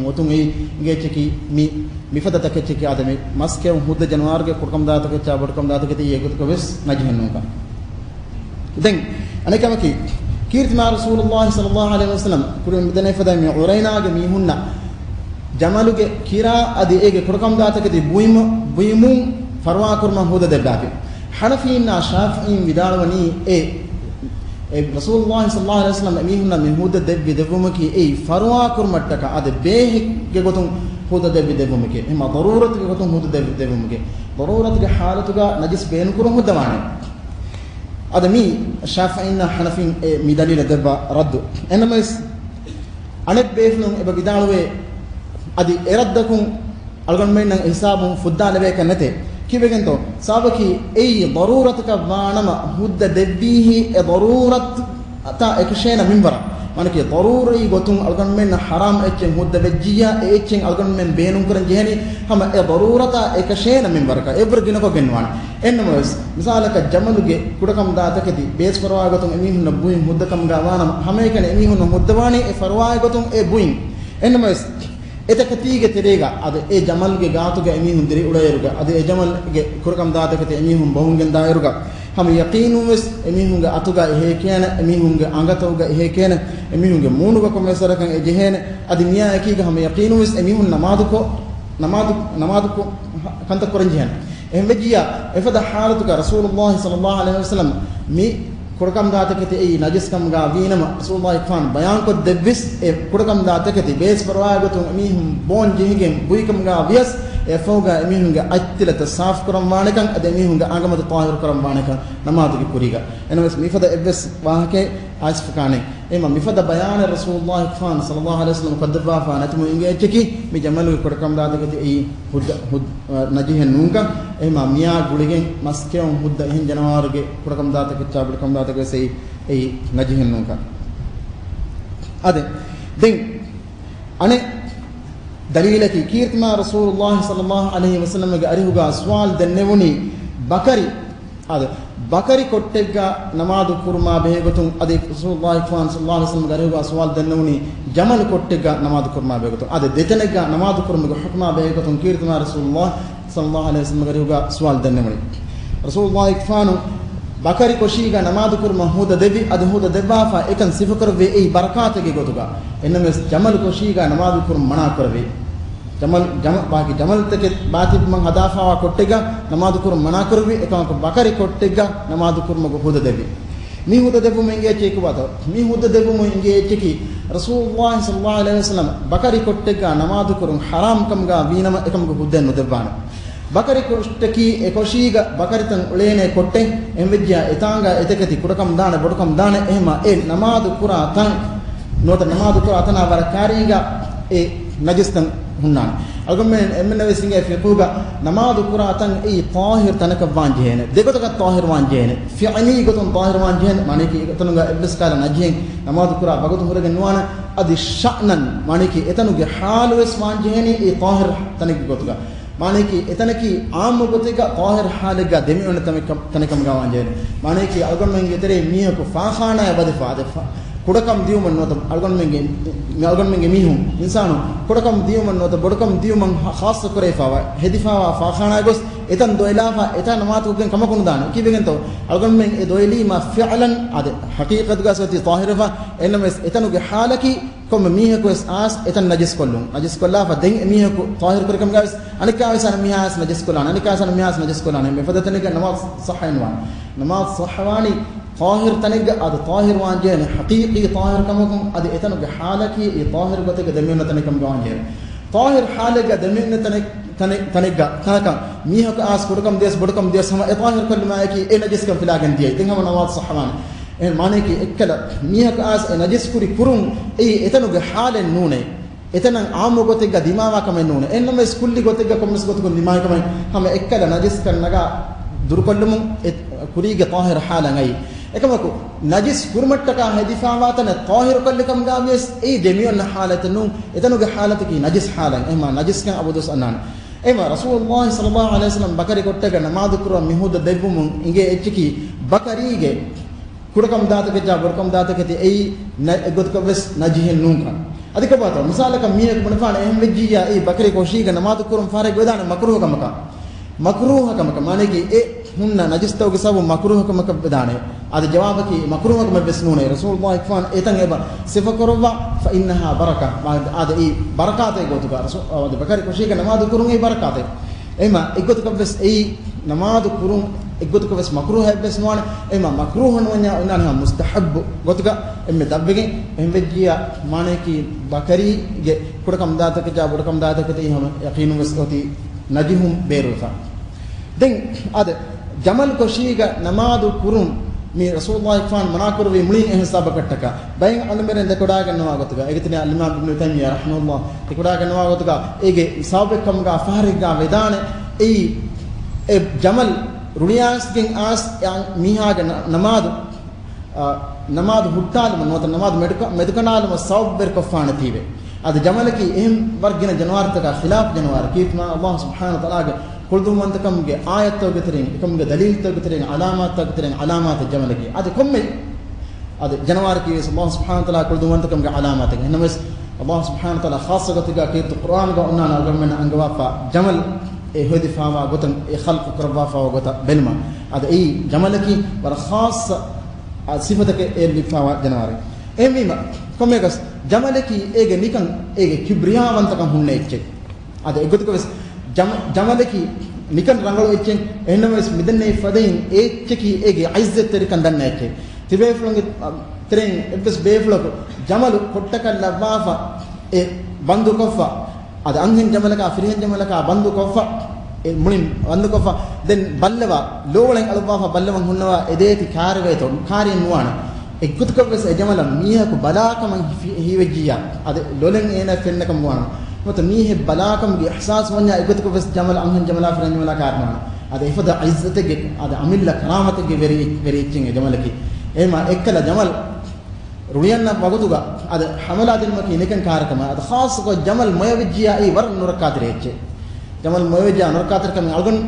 އޮތުން އެއީ އިނގޭ އެއްޗަކީ މި، މިފަދަ ތަކެއްޗަކީ އާދެ މި މަސް ކެއުން ހުއްދަ ޖަނަވާރުގެ ކުޑަކަމު ދާތަކެއްޗާ ބޮޑުކަމު ދާތަކެތި އެގޮތަކަށް ވެސް ނަޖިހެއް ނޫންކަން. ދެން އަނެއްކަމަކީ، ކީރިތިމާ ރަސޫލުﷲ ޞައްލަﷲ ޢަލައިހި ވަސައްލަމަ ކުރިން މިދަނީ ފަދަ މި ޢުރައިނާގެ މީހުންނަށް ޖަމަލުގެ ކިރާ އަދި އޭގެ ކުޑަކަމު ދާތަކެތި ބުއިމު-، ބުއިމުން ފަރުވާކުރުމަށް ހުއްދަ ދެއްވާފި. ޙަނަފީންނާ ޝާފިޢީން ވިދާޅުވަނީ އެ، އެ ރަސޫލުﷲ ޞައްލަﷲ ޢަލައިހި ވަސައްލަމަ އެމީހުންނަށް މި ހުއްދަ ދެއްވި ދެއްވުމަކީ އެއީ ފަރުވާކުރުމަށްޓަކާ އަދި ބޭހެއްގެ ގޮތުން ހުއްދަ ދެއްވި ދެއްވުމެކޭ. އެހެންމަ ޟަރޫރަތުގެ ގޮތުން ހުއްދަ ދެއްވި ދެއްވުމެކޭ. ޟަރޫރަތުގެ ޙާލަތުގަ ނަޖިސް ބޭނުންކުރުން ހުއްދަވާނެ. އަދި މީ ޝާފިޢީންނާ ޙަނަފީން އެ މި ދަލީލަށް ދެއްވާ ރައްދު. އެނަމަވެސް، އަނެއް ބޭފުޅުން އެބަ ވިދާޅުވޭ، އަދި އެ ރައްދަކުން އަޅުގަނޑުމެންނަށް އެ ހިސާބުން ފުއްދާލެވޭކަށް ނެތޭ. ކީއްވެގެންތޯ؟ ސަބަކީ އެއީ ޟަރޫރަތަކަށް ވާނަމަ ހުއްދަ ދެއްވީހީ އެ ޟަރޫރަތަށް އެކަށޭނަ މިންވަރަށް. މާނަކީ ޟަރޫރީ ގޮތުން އަޅުގަނޑުމެންނަށް ޙަރާމް އެއްޗެއް ހުއްދަ ވެއްޖިއްޔާ، އެ އެއްޗެއް އަޅުގަނޑުމެން ބޭނުންކުރަން ޖެހެނީ ހަމަ އެ ޟަރޫރަތާ އެކަށޭނަ މިންވަރަކަށް. އެއްވަރު ގިނަކޮށް ގެންނުވާނެ. އެންނަމަވެސް، މިސާލަކަށް ޖަމަލުގެ ކުޑަކަމު ދާތަކެތި ބޭސްފަރުވާ ގޮތުން އެމީހުންނަށް ބުއިން ހުއްދަ ކަމުގަ ވާނަމަ، ހަމައެކަނި އެމީހުންނަށް ހުއްދަވާނީ އެ ފަރުވާއެއް ގޮތުން އެ ބުއިން. އެންނަމަވެސް، އެތަކެތީގެ ތެރޭގަ އަދި އެ ޖަމަލްގެ ގާތުގަ އެމީހުން ދިރިއުޅޭއިރުގަ އަދި އެ ޖަމަލްގެ ކުޑަކަމު ދާތަކެތި އެމީހުން ބޮހުންގެން ދާއިރުގަ، ހަމަ ޔަޤީނުން ވެސް އެމީހުންގެ އަތުގަ އެހޭ ކޭނެ، އެމީހުންގެ އަނގަތަކުގަ އެހޭ ކޭނެ، އެމީހުންގެ މޫނުގަ ކޮންމެސް ވަރަކަށް އެ ޖެހޭނެ. އަދި މިއާ އެކީގަ ހަމަ ޔަޤީނުން ވެސް އެމީހުން ނަމާދުކޮށް، ނަމާދު، ނަމާދުކޮށް ކަންތައް ކުރަން ޖެހޭނެ. އެހެން ވެއްޖިއްޔާ، އެފަދަ ޙާލަތުގަ ރަސޫލުﷲ ޞައްލަﷲ ޢަލައިހި ވަސައްލަމް މި ކުޑަކަމު ދާތަކެތި އެއީ ނަޖިސް ކަމުގަ ވީނަމަ، ރަސޫލުﷲ ފާން ބަޔާންކޮށް ދެއްވިސް، އެ ކުޑަކަމު ދާތަކެތި ބޭސް ފަރުވާ ގޮތުން އެމީހުން ބޯން ޖެހިގެން ބުއިކަމުގަ ވިޔަސް، އެ ފަހުގަ އެމީހުންގެ އަތްތިލަތައް ސާފު ކުރަން ވާނެކަން، އަދި އެމީހުންގެ އަނގަމަތި ޠާހިރު ކުރަން ވާނެކަން ނަމާދުގެ ކުރީގަ. އެނަމަވެސް، މިފަދަ އެއްވެސް ވާހަކައެއް އައިސްފަކާނެ. އެމަ މިފަދަ ބަޔާނެއް ރަސޫލުﷲ ފާން ޞައްލަﷲ ޢަލައިހި ވަސައްލަމަ ކޮށްދެއްވާފަ ނެތުމު އިނގޭ އެއްޗަކީ، މި ޖަމަލުގެ ކުޑަކަމު ދާތަކެތި އެއީ ހުއްދަ، ހުއް-، އަ، ނަޖިހެއް ނޫންކަން. އެހެމަ މިއާ ގުޅިގެން މަސް ކެއުން ހުއްދަ އެހެން ޖަނަވާރުގެ ކުޑަކަމު ދާތަކެއްޗާ ބޮޑުކަމު ދާތަކެއް ވެސް އެއީ، އެއީ ނަޖިހެއް ނޫންކަން. އާދެ، ދެން އަނެއް ދަލީލަކީ، ކީރިތިމާ ރަސޫލުﷲ ޞައްލަﷲ ޢަލައިހި ވަސައްލަމަގެ އަރިހުގަ ސުވާލު ދެންނެވުނީ ބަކަރި އާދެ، ބަކަރި ކޮއްޓެއްގަ ނަމާދު ކުރުމާ ބެހޭގޮތުން އަދި ރަސޫލުﷲ ފާން ޞައްލަﷲ ޢަލައިހި ވަސައްލަމަގެ އަރިހުގަ ސުވާލު ދެންނެވުނީ ޖަމަލު ކޮއްޓެއްގަ ނަމާދު ކުރުމާ ބެހޭގޮތުން. އާދެ، ދެތަނެއްގަ ނަމާދު ކުރުމުގެ ޙުކުމާ ބެހޭގޮތުން ކީރިތިމާ ރަސޫލުﷲ ޞައްލަﷲ ޢަލައިހި ވަސައްލަމަގެ އަރިހުގަ ސުވާލު ދެންނެވުނީ. ރަސޫލުﷲ ފާނު ބަކަރި ކޮށީގަ ނަމާދު ކުރުމަށް ހުއްދަ ދެއްވި، އަދި ހުއްދަ ދެއްވާފަ އެކަން ސިފަކުރެއްވި އެއީ ބަރަކާތެއްގެ ގޮތުގަ. އެންނަމެސް ޖަމަލު ކޮށީގަ ނަމާދު ކުރުން މަނާ ކުރެވި. ޖަމަލް، ޖަމަ-، ބާކީ ޖަމަލްތަކެއް ބާތިބުމަށް ހަދާފަވާ ކޮއްޓެއްގަ ނަމާދު ކުރުން މަނާ ކުރެއްވި، އެކަމަކު ބަކަރި ކޮއްޓެއްގަ ނަމާދު ކުރުމަކު ހުއްދަ ދެއްވި. މި ހުއްދަ ދެއްވުމުން އިނގޭ އެއްޗެކި ވާތޯ؟ މި ހުއްދަ ދެއްވުމުން އިނގޭ އެއްޗަކީ، ރަސޫލުﷲ ޞައްލަﷲ ޢަލައިހި ވަސައްލަމަ ބަކަރި ކޮއްޓެއްގަ ނަމާދު ކުރުން ޙަރާމް ކަމުގަ ވީނަމަ، އެކަމަކު ހުއްދައެއް ނުދެއްވާނެ. ބަކަރި ކޮށްޓަކީ އެ ކޮށީގަ ބަކަރިތައް އުޅޭނެ ކޮއްޓެއް، އެހެންވެއްޖިއްޔާ އެތާނގަ އެތަކެތި ކުޑަކަމު ދާނެ، ބޮޑުކަމު ދާނެ، އެހެމަ އެ ނަމާދު ކުރާ ތަން ނުވަތަ ނަމާދު ކުރާ ތަނާ ވަރަށް ކާރީގަ އެ ނަޖިސްތަން ހުންނާނެ. އަޅުގަނޑުމެން އެންމެންނަށް ވެސް އިނގޭ ފިޤުހުގަ ނަމާދު ކުރާ ތަން އެއީ ޠާހިރު ތަނަކަށް ވާން ޖެހޭނެ. ދެގޮތަކަށް ޠާހިރު ވާން ޖެހޭނެ. ފިޢިލީ ގޮތުން ޠާހިރު ވާން ޖެހޭނެ. މާނައަކީ އެތަނުގަ އެއްވެސް ކަހަލަ ނަޖިހެއް ނަމާދު ކުރާ ވަގުތު ހުރެގެން ނުވާނެ. އަދި ޝައުނަން، މާނައަކީ އެތަނުގެ ޙާލު ވެސް ވާން ޖެހޭނީ އެ ޠާހިރު ތަނެއްގެ ގޮތުގަ. މާނައަކީ، އެތަނަކީ ޢާއްމު ގޮތެއްގަ ޠާހިރު ޙާލެއްގަ ދެމިއޮންނަ ތަނެއް ކަ-، ތަނެއް ކަމުގަ ވާންޖެހޭނެ. މާނައަކީ، އަޅުގަނޑުމެންގެ ތެރޭ މީހަކު ފާޚާނާއަށް ވަދެފަ، އާދެ، ފާ-، ކުޑަކަމު ދިޔުމަށް ނުވަތަ އަޅުގަނޑުމެންގެ، މި އަޅުގަނޑުމެންގެ މީހުން، އިންސާނު، ކުޑަކަމު ދިޔުމަށް ނުވަތަ ބޮޑުކަމު ދިޔުމަށް ޚާއްޞަ ކުރެވިފަވާ، ހެދިފަވާ ފާޚާނާއަށް ގޮސް، އެތަން ދޮއިލާފަ، އެތާ ނަމާދު ކޮށްގެން ކަމަކު ނުދާނެ. ކީއްވެގެންތޯ؟ އަޅުގަނޑުމެން އެ ދޮއިލީމަ ފިޢުލަން، އާދެ، ޙަޤީޤަތުގަ ވެސް އޮތީ ޠާހިރުވެފަ، އެންނަމަވެސް އެތަނުގެ ޙާލަކީ، ކޮންމެ މީހަކު ވެސް އާސް އެތަން ނަޖިސްކޮށްލުން. ނަޖިސްކޮށްލާފަ ދެން އެމީހަކު ޠާހިރު ކުރިކަމުގައި ވެސް އަނެއްކާ ވެސް އަނެއް މީހާ އާސް ނަޖިސްކޮށްލާނެ. އަނެއްކާ ވެސް އަނެއް މީހާ އާސް ނަޖިސްކޮށްލާނެ. މިފަދަ ތަނެއްގަ ނަމާދު ޞައްޙަވާނީ، ނަމާދު ޞައްޙަވާނީ ޠާހިރު ތަނެއްގަ، އަދި ޠާހިރު ވާންޖެހޭނެ، ޙަޤީޤީ ޠާހިރު ކަމަކުން، އަދި އެތަނުގެ ޙާލަކީ އެ ޠާހިރު ގޮތެއްގަ ދެމިއޮންނަ ތަނެއް ކަމުގަ ވާންޖެހޭނެ. ޠާހިރު ޙާލެއްގަ ދެމިއޮންނަ ތަނެއް، ތަނެއް، ތަނެއްގަ ކަންކަން މީހަކު އާސް ކުޑަކަމު ދިޔަސް ބޮޑުކަމު ދިޔަސް ހަމަ އެ ޠާހިރު ކޮށްލުމާއެކީ އެ ނަޖިސްކަން ފިލާގެން ދިޔައީ. ދެން ހަމަ ނަމާދު ޞައްޙަވާނެ. އެ މާނައަކީ އެއްކަލަ މީހަކު އާސް އެ ނަޖިސް ކުރި ކުރުން އެއީ އެތަނުގެ ޙާލެއް ނޫނޭ. އެތަނަށް އާއްމު ގޮތެއްގަ ދިމާވާ ކަމެއް ނޫނޭ. އެހެންނަމަވެސް ކުއްލި ގޮތެއްގަ ކޮންމެސް ގޮތަކުން ދިމާވި ކަމެއް ހަމަ އެއްކަލަ ނަޖިސްކަން ނަގާ ދުރުކޮށްލުމުން އެ ކުރީގެ ޠާހިރު ޙާލަށް އައީ. އެކަމަކު، ނަޖިސް ކުރުމަށްޓަކާ ހެދިފާވާ ތަނެއް ޠާހިރުކޮށްލި ކަމުގަ ވިޔަސް އެއީ ދެމިއޮންނަ ޙާލަތެއް ނޫން. އެތަނުގެ ޙާލަތަކީ ނަޖިސް ޙާލަތް. އެހެންމާ ނަޖިސްކަން އަބަދުވެސް އަންނާނެ. އެމަ ރަސޫލުﷲ ޞައްލަﷲ ޢަލައިހި ވަސައްލަމް ބަކަރި ކޮށްޓަކަށް ނަމާދު ކުރުމަށް މި ހުއްދަ ދެއްވުމުން އިނގޭ އެއްޗަކީ ބަކަރީގެ ކުޑަކަމު ދާތަކެއްޗާ ބޮޑުކަމު ދާތަކެތި އެއީ ނަ-، އެއްގޮތަކަށްވެސް ނަޖިހެއް ނޫންކަން. އަދި ކޮބާތޯ؟ މިސާލަކަށް މީހަކު ބުނެފާނެ އެހެން ވެއްޖިއްޔާ އެއީ ބަކަރި ކޮށީގަ ނަމާދު ކުރުން ފަހަރެއް ވެދާނެ މަކްރޫހަ ކަމަކަށް. މަކްރޫހަ ކަމަކަށް މާނައަކީ އެ ހުންނަ ނަޖިސްތަކުގެ ސަބަބުން މަކްރޫހަ ކަމަކަށް ވެދާނެ. އަދި ޖަވާބަކީ މަކްރޫހަ ކަމެއްވެސް ނޫނޭ. ރަސޫލުﷲ އެކަމަށް އެތަން އެބަ ސިފަކުރައްވާ، ފައިންނަހާ ބަރަކަ. އާދެ އެއީ ބަރަކާތެއް ގޮތުގަ. ރަސޫ-، އާދެ ބަކަރި ކޮށީގަ ނަމާދު ކުރުން އެއީ ބަރަކާތެއް. އެމަ އެއްގޮތަކަށްވެސް އެއީ ނަމާދު ކުރުން އެއްގޮތަކަށްވެސް މަކްރޫހައެއްވެސް ނުވާނެ. އެމަ މަކްރޫހަ ނުވަންޏާ އޮންނާނެ ހަމަ މުސްތަޙައްބު ގޮތުގަ އެންމެ ދަށްވެގެން. އެހެން ވެއްޖިއްޔާ މާނައަކީ ބަކަރީގެ ކުޑަކަމު ދާތަކެއްޗާ ބޮޑުކަމު ދާތަކެތި ހަމަ ޔަޤީނުންވެސް އޮތީ ނަޖިހުން ބޭރުވެފަ. ދެން އާދެ، ޖަމަލް ކޮށީގަ ނަމާދު ކުރުން މި ރަސޫލުﷲ އެކަމަށް މަނާކުރެއްވީ މުޅިން އެހެން ސަބަބަކަށްޓަކާ. ބައެއް އަޅުމެރެން ދެކެވަޑައިގަންނަވާ ގޮތުގަ، އޭގެ ތެރެއިން އަލްއިމާމް އިބްނު ތައިމިއްޔާ ރަޙިމަހުﷲ ދެކެވަޑައިގަންނަވާ ގޮތުގަ، އޭގެ ސަބަބެއް ކަމުގަ ފަހަރެއްގަ ވެދާނެ. އެއީ އެ ޖަމަލް ރުޅިއައިސްގެން އައިސް އެ މީހާގެ ނަ-، ނަމާދު އާ، ނަމާދު ހުއްޓާލުމަށް ނުވަތަ ނަމާދު މެދުކަ-، މެދުކަނޑާލުމަށް ސަބަބުވެރިކޮށްފާނެތީވެ. އަދި ޖަމަލަކީ އެހެން ވަރަށް ގިނަ ޖަނަވާރުތަކާ ޚިލާފު ޖަނަވާރެއް. ކީރިތި މާތް ﷲ ސުބްޙާނަހޫ ވަތަޢާލާގެ ކުޅުދުންވަންތަކަމުގެ އާޔަތްތަކުގެ ތެރެއިން، އެކަމުގެ ދަލީލްތަކުގެ ތެރެއިން، ޢަލާމާތްތަކުގެ ތެރެއިން ޢަލާމާތެއް ޖަމަލަކީ. އަދި ކޮންމެ އަދި ޖަނަވާރަކީވެސް ﷲ ސުބްޙާނަހޫ ވަތަޢާލާ ކުޅުދުންވަންތަކަމުގެ ޢަލާމާތެއް. އެހެންނަމަވެސް، ﷲ ސުބްޙާނަހޫ ވަތަޢާލާ ޚާއްޞަ ގޮތެއްގަ ކީރިތި ޤުރްއާނުގަ އޮންނާނެ އަޅުގަނޑުމެންނަށް އަންގަވާފަ ޖަމަލް އެ ހެދިފާވާ ގޮތަށް، އެ ޚަލްޤު ކުރައްވާފާވާ ގޮތަށް ބެލުމަށް. އަދި އެއީ ޖަމަލަކީ ވަރަށް ޚާއްޞަ، އާ، ސިފަތަކެއް އެ ލިބިފާވާ ޖަނަވާރެއް. އެހެންވީމަ، ކޮންމެއަކަސް ޖަމަލަކީ އޭގެ ނިކަން އޭގެ ކިބްރިޔާވަންތަކަން ހުންނަ އެއްޗެއް. އަދި އެގޮތަކަށްވެސް ޖަމަ-، ޖަމަލަކީ ނިކަން ރަނގަޅު އެއްޗެއް. އެހެންނަމަވެސް މިދެންނެވި ފަދައިން އެ އެއްޗަކީ އޭގެ ޢިއްޒަތްތެރިކަން ދަންނަ އެއްޗެއް. ތިބޭފުޅުންގެ، އަ، ތެރެއިން އެއްވެސް ބޭފުޅަކު ޖަމަލު ކޮށްޓަކަށް ލައްވާފަ އެ ބަންދުކޮށްފަ، އަދި އަންހެން ޖަމަލަކާ ފިރިހެން ޖަމަލަކާ ބަންދުކޮށްފަ، އެ މުޅިން ބަންދުކޮށްފަ، ދެން ބައްލަވާ، ލޯވަޅެން އަޅުއްވާފަ ބައްލަވަން ހުންނަވާ އެދޭތި ކާރިވޭތޯ، ކާރިއެއް ނުވާނެ. އެއްގޮތަކަށްވެސް އެ ޖަމަލަށް މީހަކު ބަލާކަމަށް ހި-، ހީވެއްޖިއްޔާ، އަދި ލޮލެއް އޭނައަށް ފެންނަކަމަށް ނުވާނެ. ނުވަތަ މީހެއް ބަލާކަމުގެ އިޙްސާސް ވަންޏާ އެއްގޮތަކަށްވެސް ޖަމަލަށް އަންހެން ޖަމަލާ ފިރިހެން ޖަމަލާ ކާރިނުވާނެ. އަދި އެފަދަ ޢިއްޒަތެއްގެ، އަދި އަމިއްލަ ކަރާމަތެއްގެ ވެރި-، ވެރި އެއްޗެއް އެ ޖަމަލަކީ. އެހެންމާ އެއްކަލަ ޖަމަލް ރުޅިއަންނަ ވަގުތުގަ އަދި ޙަމަލާ ދިނުމަކީ ނިކަން ކާރަކަމެއް. އަދި ޚާއްޞަކޮށް ޖަމަލް މޮޔަވެއްޖިއްޔާ އެއީ ވަރަށް ނުރައްކާތެރި އެއްޗެއް. ޖަމަލް މޮޔަވެއްޖިއްޔާ ނުރައްކާތެރިކަމެއް. އަޅުގަނޑު،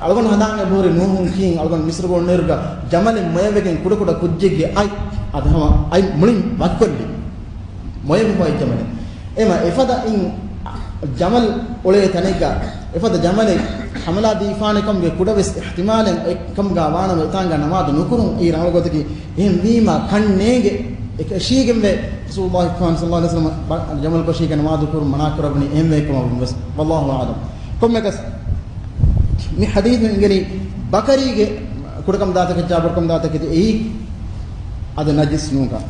އަޅުގަނޑު ހަނދާން އެބަހުރި ނޫހުން ކީން އަޅުގަނޑު މިސްރު ގޮނޑިއިރުގަ ޖަމަލެއް މޮޔަވެގެން ކުޑަކުޑަ ކުއްޖެއްގެ އަތް އަދި ހަމަ އަތް މުޅިން ވަކިކޮށްލި. މޮޔަވި ހޮއި ޖަމަލެއް. އެމަ އެފަދައިން ޖަމަލް އުޅޭ ތަނެއްގަ އެފަދަ ޖަމަލެއް ޙަމަލާ ދީފާނެ ކަމުގެ ކުޑަވެސް އިޙްތިމާލެއް އެކަމުގަ ވާނަމަ އެތާނގަ ނަމާދު ނުކުރުން އެއީ ރަނގަޅު ގޮތަކީ. އެހެންވީމަ ކަންނޭނގެ އެކަށީގެންވެ ރަސޫލުﷲ ފާން ޞައްލަﷲ ޢަލައިހި ވަސައްލަމަ ބަ-، ޖަމަލް ކޮށީގެ ނަމާދު ކުރުން މަނާ ކުރައްވަނީ އެހެންވެ ކަމަށްވުންވެސް. ވައްލާހު އަޢުލަމް. ކޮންމެއަކަސް މި ޙަދީޘުން އިނގެނީ ބަކަރީގެ ކުޑަކަމު ދާތަކެއްޗާ ބޮޑުކަމު ދާތަކެތި އެއީ އަދި ނަޖިސް ނޫންކަން.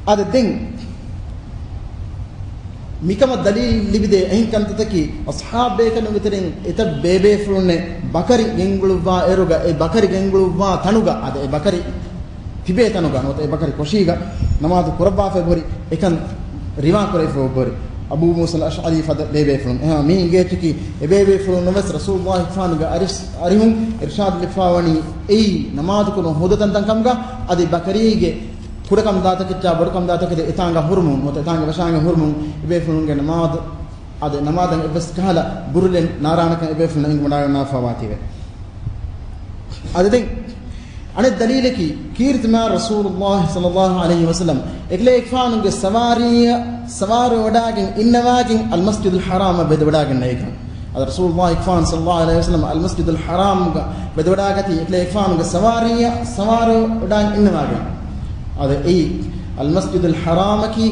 އަދި ދެން މިކަމަށް ދަލީލް ލިބިދޭ އެހެން ކަންތައްތަކީ، އަޞްޙާބު ބޭކަލުންގެ ތެރެއިން އެތައް ބޭބޭފުޅުންނެއް ބަކަރި ގެންގުޅުއްވާ އިރުގަ، އެ ބަކަރި ގެންގުޅުއްވާ ތަނުގަ، އަދި އެ ބަކަރި ތިބޭ ތަނުގަ، ނުވަތަ އެ ބަކަރި ކޮށީގަ ނަމާދު ކުރައްވާފައި ބުރި، އެކަން ރިވާ ކުރެވިފައި ބުރި. އަބޫ މޫސަލް އަޝްޢަރީ ފަދަ ބޭބޭފުޅުން. އެހާ، މި އިނގޭ އެއްޗަކީ، އެ ބޭބޭފުޅުން ނަމަވެސް ރަސޫލުﷲ ފާނުގެ އަރިސް-، އަރިހުން އިރްޝާދު ލިބިފައިވަނީ އެއީ ނަމާދު ކުރުން ހުއްދަ ތަންތަން ކަމުގަ، އަދި ބަކަރީގެ ކުޑަކަމު ދާތަކެއްޗާ ބޮޑުކަމު ދާތަކެތި އެތާނގަ ހުރުމުން، ނުވަތަ އެތާނގަ ވަށާނގަ ހުރުމުން، އެބޭފުޅުންގެ ނަމާދު، އަދި ނަމާދަށް އެއްވެސް ކަހަލަ ބުރުލެއް ނާރާނެކަން އެބޭފުޅުންނަށް އެނގިވަޑައިގަންނާފައިވާތީވެ. އަދި ދެން އަނެއް ދަލީލަކީ، ކީރިތި މާތް ރަސޫލުﷲ ޞައްލަﷲ ޢަލައިހި ވަސައްލަމް އެކަލޭގެފާނުގެ ސަވާރީއަށް ސަވާރުވެވަޑައިގެން އިންނަވާގެން އަލްމަސްޖިދުލް ޙަރާމަށް ވެދެވަޑައިގެންނެވިކަން. އަދި ރަސޫލުﷲ އިކްފާން ޞައްލަﷲ ޢަލައިހި ވަސައްލަމް އަލްމަސްޖިދުލް ޙަރާމްގަ ވެދެވަޑައިގަތީ އެކަލޭގެފާނުގެ ސަވާރީއަށް ސަވާރުވެވަޑައިގެން އިންނަވާގެން. އަދި އެއީ އަލްމަސްޖިދުލް ޙަރާމަކީ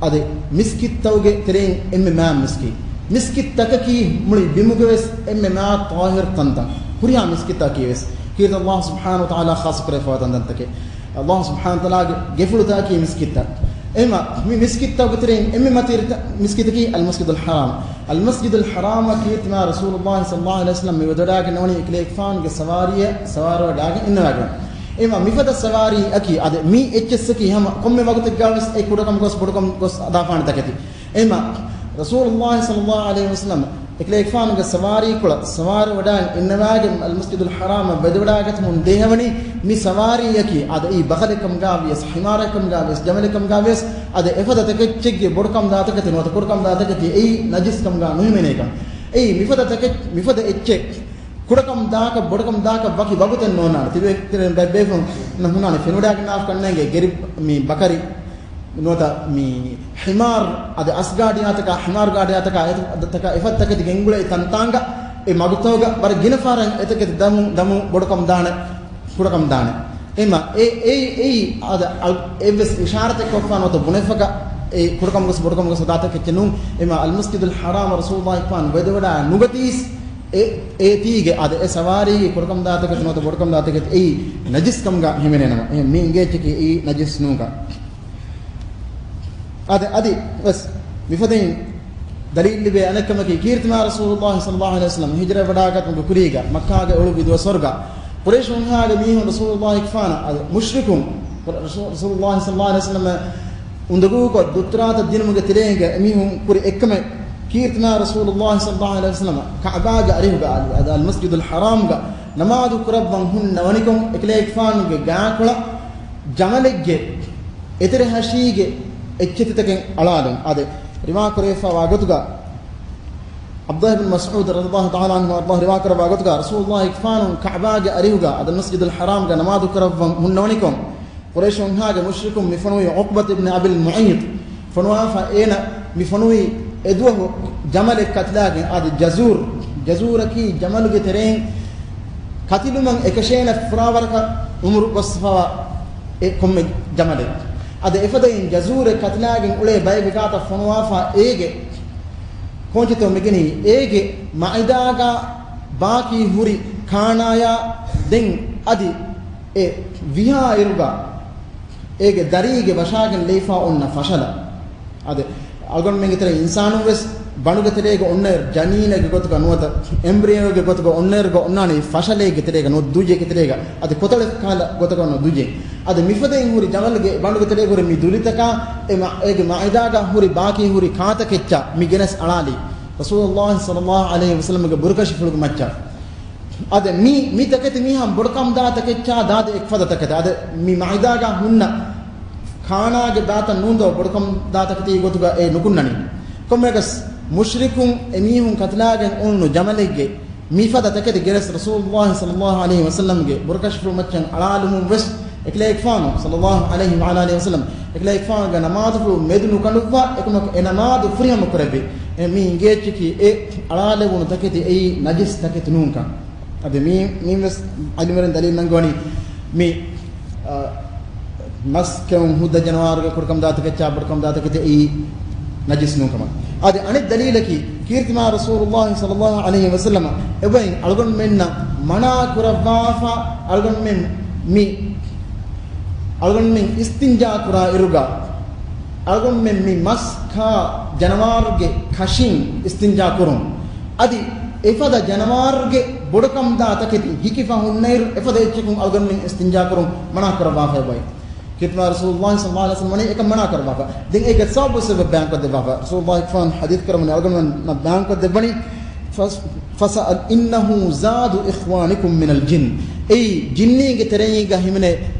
އަދި މިސްކިތްތަކުގެ ތެރެއިން އެންމެ މާތް މިސްކިތް. މިސްކިތްތަކަކީ މުޅި ބިމުގެވެސް އެންމެ މާތް ޠާހިރު ތަންތަން. ހުރިހާ މިސްކިތްތަކީވެސް ކީރިތި ﷲ ސުބްޙާނަހޫ ވަތަޢާލާ ޚާއްޞަ ކުރެވިފައިވާ ތަންތަންތަކެއް. ﷲ ސުބްޙާނަހޫ ވަތަޢާލާގެ ގެފުޅުތަކަކީ މިސްކިތްތައް. އެހެންމަ މި މިސްކިތްތަކުގެ ތެރެއިން އެންމެ މަތިވެރި ތަ-، މިސްކިތަކީ އަލްމަސްޖިދުލް ޙަރާމް. އަލްމަސްޖިދުލް ޙަރާމަށް ކީރިތި މާތް ރަސޫލުﷲ ޞައްލަﷲ ޢަލައިހި ވަސައްލަމް މި ވެދެވަޑައިގެންނެވުނީ އެކަލޭގެފާނުގެ ސަވާރީއަށް ސަވާރުވެވަޑައިގެން އިންނަވާގެން. އެމަ މިފަދަ ސަވާރީއަކީ އަދެ މީ އެއްޗެއްސަކީ ހަމަ ކޮންމެ ވަގުތެއްގަވެސް އެ ކުޑަކަމުގަސް ބޮޑުކަމުގަސް އަދާފާނެ ތަކެތި. އެމަ ރަސޫލުﷲ ޞައްލަﷲ ޢަލައިހި ވަސައްލަމަ އެކަލޭގެފާނުގެ ސަވާރީކޮޅަށް ސަވާރުވެވަޑައި އިންނަވާގެން އަލްމަސްޖިދުލް ޙަރާމަށް ވަދެވަޑައިގަތުމުން ދޭހަވަނީ މި ސަވާރީއަކީ އަދަ އީ ބަޚަލެއްކަމުގަވިޔަސް، ޙިމާރެއްކަމުގަވިޔަސް، ޖަމަލެއްކަމުގަވިޔަސް އަދަ އެފަދަ ތަކެއްޗެއްގެ ބޮޑުކަމުދާ ތަކެތި ނުވަތަ ކުޑަކަމުދާ ތަކެތި އެއީ ނަޖިސްކަމުގަ ނުހިމެނޭކަން. އެއީ މިފަދަ ތަކެއް، މިފަދަ އެއްޗެއް ކުޑަކަމުދާކަށް ބޮޑުކަމުދާކަށް ވަކި ވަގުތެއް ނޯންނާނެ. ތިބޭކަލޭގެފާނު ހުންނާނެ ފެނުވަޑައިގަންނާފަ ކަންނޭނގެ ގެރި މި ބަކަރި ނުވަތަ މި ޙިމާރު އަދި އަސްގާޑިއާތަކާ، ޙިމާރު ގާޑިއާތަކާ އެތަކާ އެފަދަ ތަކެތި ގެންގުޅޭ ތަންތާނގަ އެ މަގުތަކުގަ ވަރަށް ގިނަ ފަހަރަށް އެތަކެތި ދަމު، ދަމު ބޮޑުކަމުދާނެ، ކުޑަކަމުދާނެ. އެމަ އެ، އެ، އެއީ އަދަ އަ، އެއްވެސް އިޝާރަތެއް ކޮށްފާ ނުވަތަ ބުނެފަކަ އެ ކުޑަކަމުގަސް ބޮޑުކަމުގަސް ދާތަކެއްޗެއް ނޫން. އެމަ އަލްމަސްޖިދުލް ޙަރާމަށް ރަސޫލުﷲ ފާން ވެދެވަޑާ ނުގަތީސް އެ، އޭތީގެ އަދަ އެ ސަވާރީގެ ކުޑަކަމުދާތަކެތި ނުވަތަ ބޮޑުކަމުދާތަކެތި އެއީ ނަޖިސްކަމުގަ ހިމެނޭނަމަ. އެހެން މީ އިނގޭ އެއްޗަކީ އެއީ ނަޖިސް ނޫންކަން. އަދި، އަދި ވެސް މިފަދައިން ދަލީލް ލިބޭ އަނެއްކަމަކީ، ކީރިތިމާ ރަސޫލުﷲ ޞައްލަﷲ ޢަލައިހި ވަސައްލަމަ ހިޖްރަވެވަޑާގަތުމުގެ ކުރީގަ މައްކާގެ އުޅުއްވި ދުވަސްވަރުގަ ޤުރައިޝުންހާގެ މީހުން ރަސޫލުﷲ ފާނަށް އަދި މުޝްރިކުން ރަސޫ، ރަސޫލުﷲ ޞައްލަﷲ ޢަލައިހި ވަސައްލަމަ އުނދަގޫކޮށް ދުއްތުރާތައް ދިނުމުގެ ތެރޭގަ އެމީހުން ކުރި އެއްކަމެއް، ކީރިތިމާ ރަސޫލުﷲ ޞައްލަﷲ ޢަލައިހި ވަސައްލަމަ ކަޢުބާގެ އަރިހުގަ އަދި، އަދި އަލްމަސްޖިދުލް ޙަރާމްގަ ނަމާދު ކުރައްވަން ހުންނަވަނިކޮށް، އެކަލޭގެފާނުގެ ގާކޮޅަށް ޖަމަލެއްގެ އެތެރެހަށީގެ އެއްޗެތިތަކެއް އަޅާލުން. އަދި ރިވާ ކުރެވިފައިވާ ގޮތުގަ، ޢަބްދުﷲ ބިން މަސްޢޫދު ރަޟިޔަﷲ ތަޢާލާ ޢަންހު ވައަރްޟާހު ރިވާ ކުރައްވާ ގޮތުގަ، ރަސޫލުﷲ ފާނު ކަޢުބާގެ އަރިހުގަ އަދި މަސްޖިދުލް ޙަރާމްގަ ނަމާދު ކުރައްވަން ހުންނަވަނިކޮށް، ޤުރައިޝުންހާގެ މުޝްރިކުން މި ފޮނުވީ ޢުޤްބަތު ބިން އަބިލް މުޢައިޠު ފޮނުވާފަ، އޭނަ މި ފޮނުވީ އެދުވަހު ޖަމަލެއް ކަތިލާގެން އަދި ޖަޒޫރު، ޖަޒޫރަކީ ޖަމަލުގެ ތެރެއިން ކަތިލުމަށް އެކަށޭނަ ފުރާވަރަކަށް އުމުރު ގޮސްފަވާ އެ ކޮންމެ ޖަމަލެއް. އަދި އެފަދައިން ޖަޒޫރެއް ކަތިލާގެން އުޅޭ ބައެއްގެ ގާތަށް ފޮނުވާފަ އޭގެ ކޯންޗިތޯ މިގެނީ އޭގެ މައިދާގަ ބާކީ ހުރި ކާނާޔާ ދެން އަދި އެ ވިހާ އިރުގަ އޭގެ ދަރީގެ ވަށާގެން ލެއިފާ އޮންނަ ފަށަލަ. އަދި އަޅުގަނޑުމެންގެ ތެރޭ އިންސާނުން ވެސް ބަނޑުގެ ތެރޭގަ އޮންނައިރު، ޖަނީނެއްގެ ގޮތުގަ ނުވަތަ އެމްބްރިޔޯގެ ގޮތުގަ އޮންނައިރުގަ އޮންނާނީ ފަށަލައެއްގެ ތެރޭގަ ނުވަތަ ދުއްޔެއްގެ ތެރޭގަ. އަދި ކޮތަޅެއް ކަހަލަ ގޮތަކަށް ނުވަތަ ދުއްޔެއް. އަދި މިފަދައިން ހުރި ޖަމަލުގެ ބަނޑުގެ ތެރޭގަ ހުރި މި ދުލިތަކާ އެ މަ، އޭގެ މައިދާގަ ހުރި ބާކީ ހުރި ކާތަކެއްޗާ މި ގެނެސް އަޅާލީ ރަސޫލުﷲ ޞައްލަﷲ ޢަލައިހި ވަސައްލަމްގެ ބުރުކަށިފުޅުގެ މައްޗަށް. އަދި މި، މި ތަކެތި މީހާ ބޮޑުކަމުދާ ތަކެއްޗާ ދާދެ އެއްފަދަ ތަކެތި. އަދި މި މައިދާގަ ހުންނަ ކާނާގެ ބާތައް ނޫންދޯ ބޮޑުކަމުދާ ތަކެތީ ގޮތުގަ އެ ނުކުންނަނީ. ކޮންމެއަކަސް މުޝްރިކުން އެމީހުން ކަތިލާގެން އުޅުނު ޖަމަލެއްގެ މިފަދަ ތަކެތި ގެނެސް ރަސޫލުﷲ ޞައްލަﷲ ޢަލައިހި ވަސައްލަމްގެ ބުރުކަށިފުޅު މައްޗަށް އަޅާލުމުން ވެސް އެކަލޭގެފާނު ޞައްލަﷲ ޢަލައިހި ވަޢަލާ އާލިހި ވަސައްލަމް އެކަލޭގެފާނުގެ ނަމާދުފުޅު މެދު ނުކަނޑުއްވާ އެކަމަކު އެ ނަމާދު ފުރިހަމަ ކުރެއްވި. އެ މީ އިނގޭ އެއްޗަކީ އެ އަޅާލެވުނު ތަކެތި އެއީ ނަޖިސް ތަކެތި ނޫންކަން. އަދި މީ، މީން ވެސް ޢިލްމުވެރިން ދަލީލު ނަންގަވަނީ މި، އަ، މަސް ކެއުން ހުއްދަ ޖަނަވާރުގެ ކުޑަކަމުދާ ތަކެއްޗާ ބޮޑުކަމުދާ ތަކެތި އެއީ ނަޖިސް ނޫންކަމަށް. އަދި އަނެއް ދަލީލަކީ، ކީރިތިމާ ރަސޫލުﷲ ޞައްލަﷲ ޢަލައިހި ވަސައްލަމަ އެބައިން އަޅުގަނޑުމެންނަށް މަނާ ކުރައްވާފަ، އަޅުގަނޑުމެން މި، އަޅުގަނޑުމެން އިސްތިންޖާ ކުރާ އިރުގަ، އަޅުގަނޑުމެން މި މަސް ކާ ޖަނަވާރުގެ ކަށިން އިސްތިންޖާ ކުރުން. އަދި އެފަދަ ޖަނަވާރުގެ ބޮޑުކަމުދާ ތަކެތި ހިކިފަ ހުންނައިރު، އެފަދަ އެއްޗަކުން އަޅުގަނޑުމެން އިސްތިންޖާ ކުރުން މަނާ ކުރައްވާފައި އޮތް. ކީރިތިމާ ރަސޫލުﷲ ޞައްލަﷲ ޢަލައިހި ވަސައްލަމަ ވަނީ އެކަން މަނާ ކުރައްވާފަ. ދެން އޭގެ ސަބަބު ސަބަބު ބަޔާންކޮށްދެއްވާފަ. ރަސޫލުﷲ ފާން ޙަދީޘް ކުރައްވަނީ އަޅުގަނޑުމެންނަށް ބަޔާންކޮށްދެއްވަނީ، ފަސް، ފަސައަލް އިންނަހު ޒާދު އިޚްވާނިކުމް މިނަލް ޖިން. އެއީ ޖިންނީންގެ ތެރެއިންގަ ހިމެނޭ،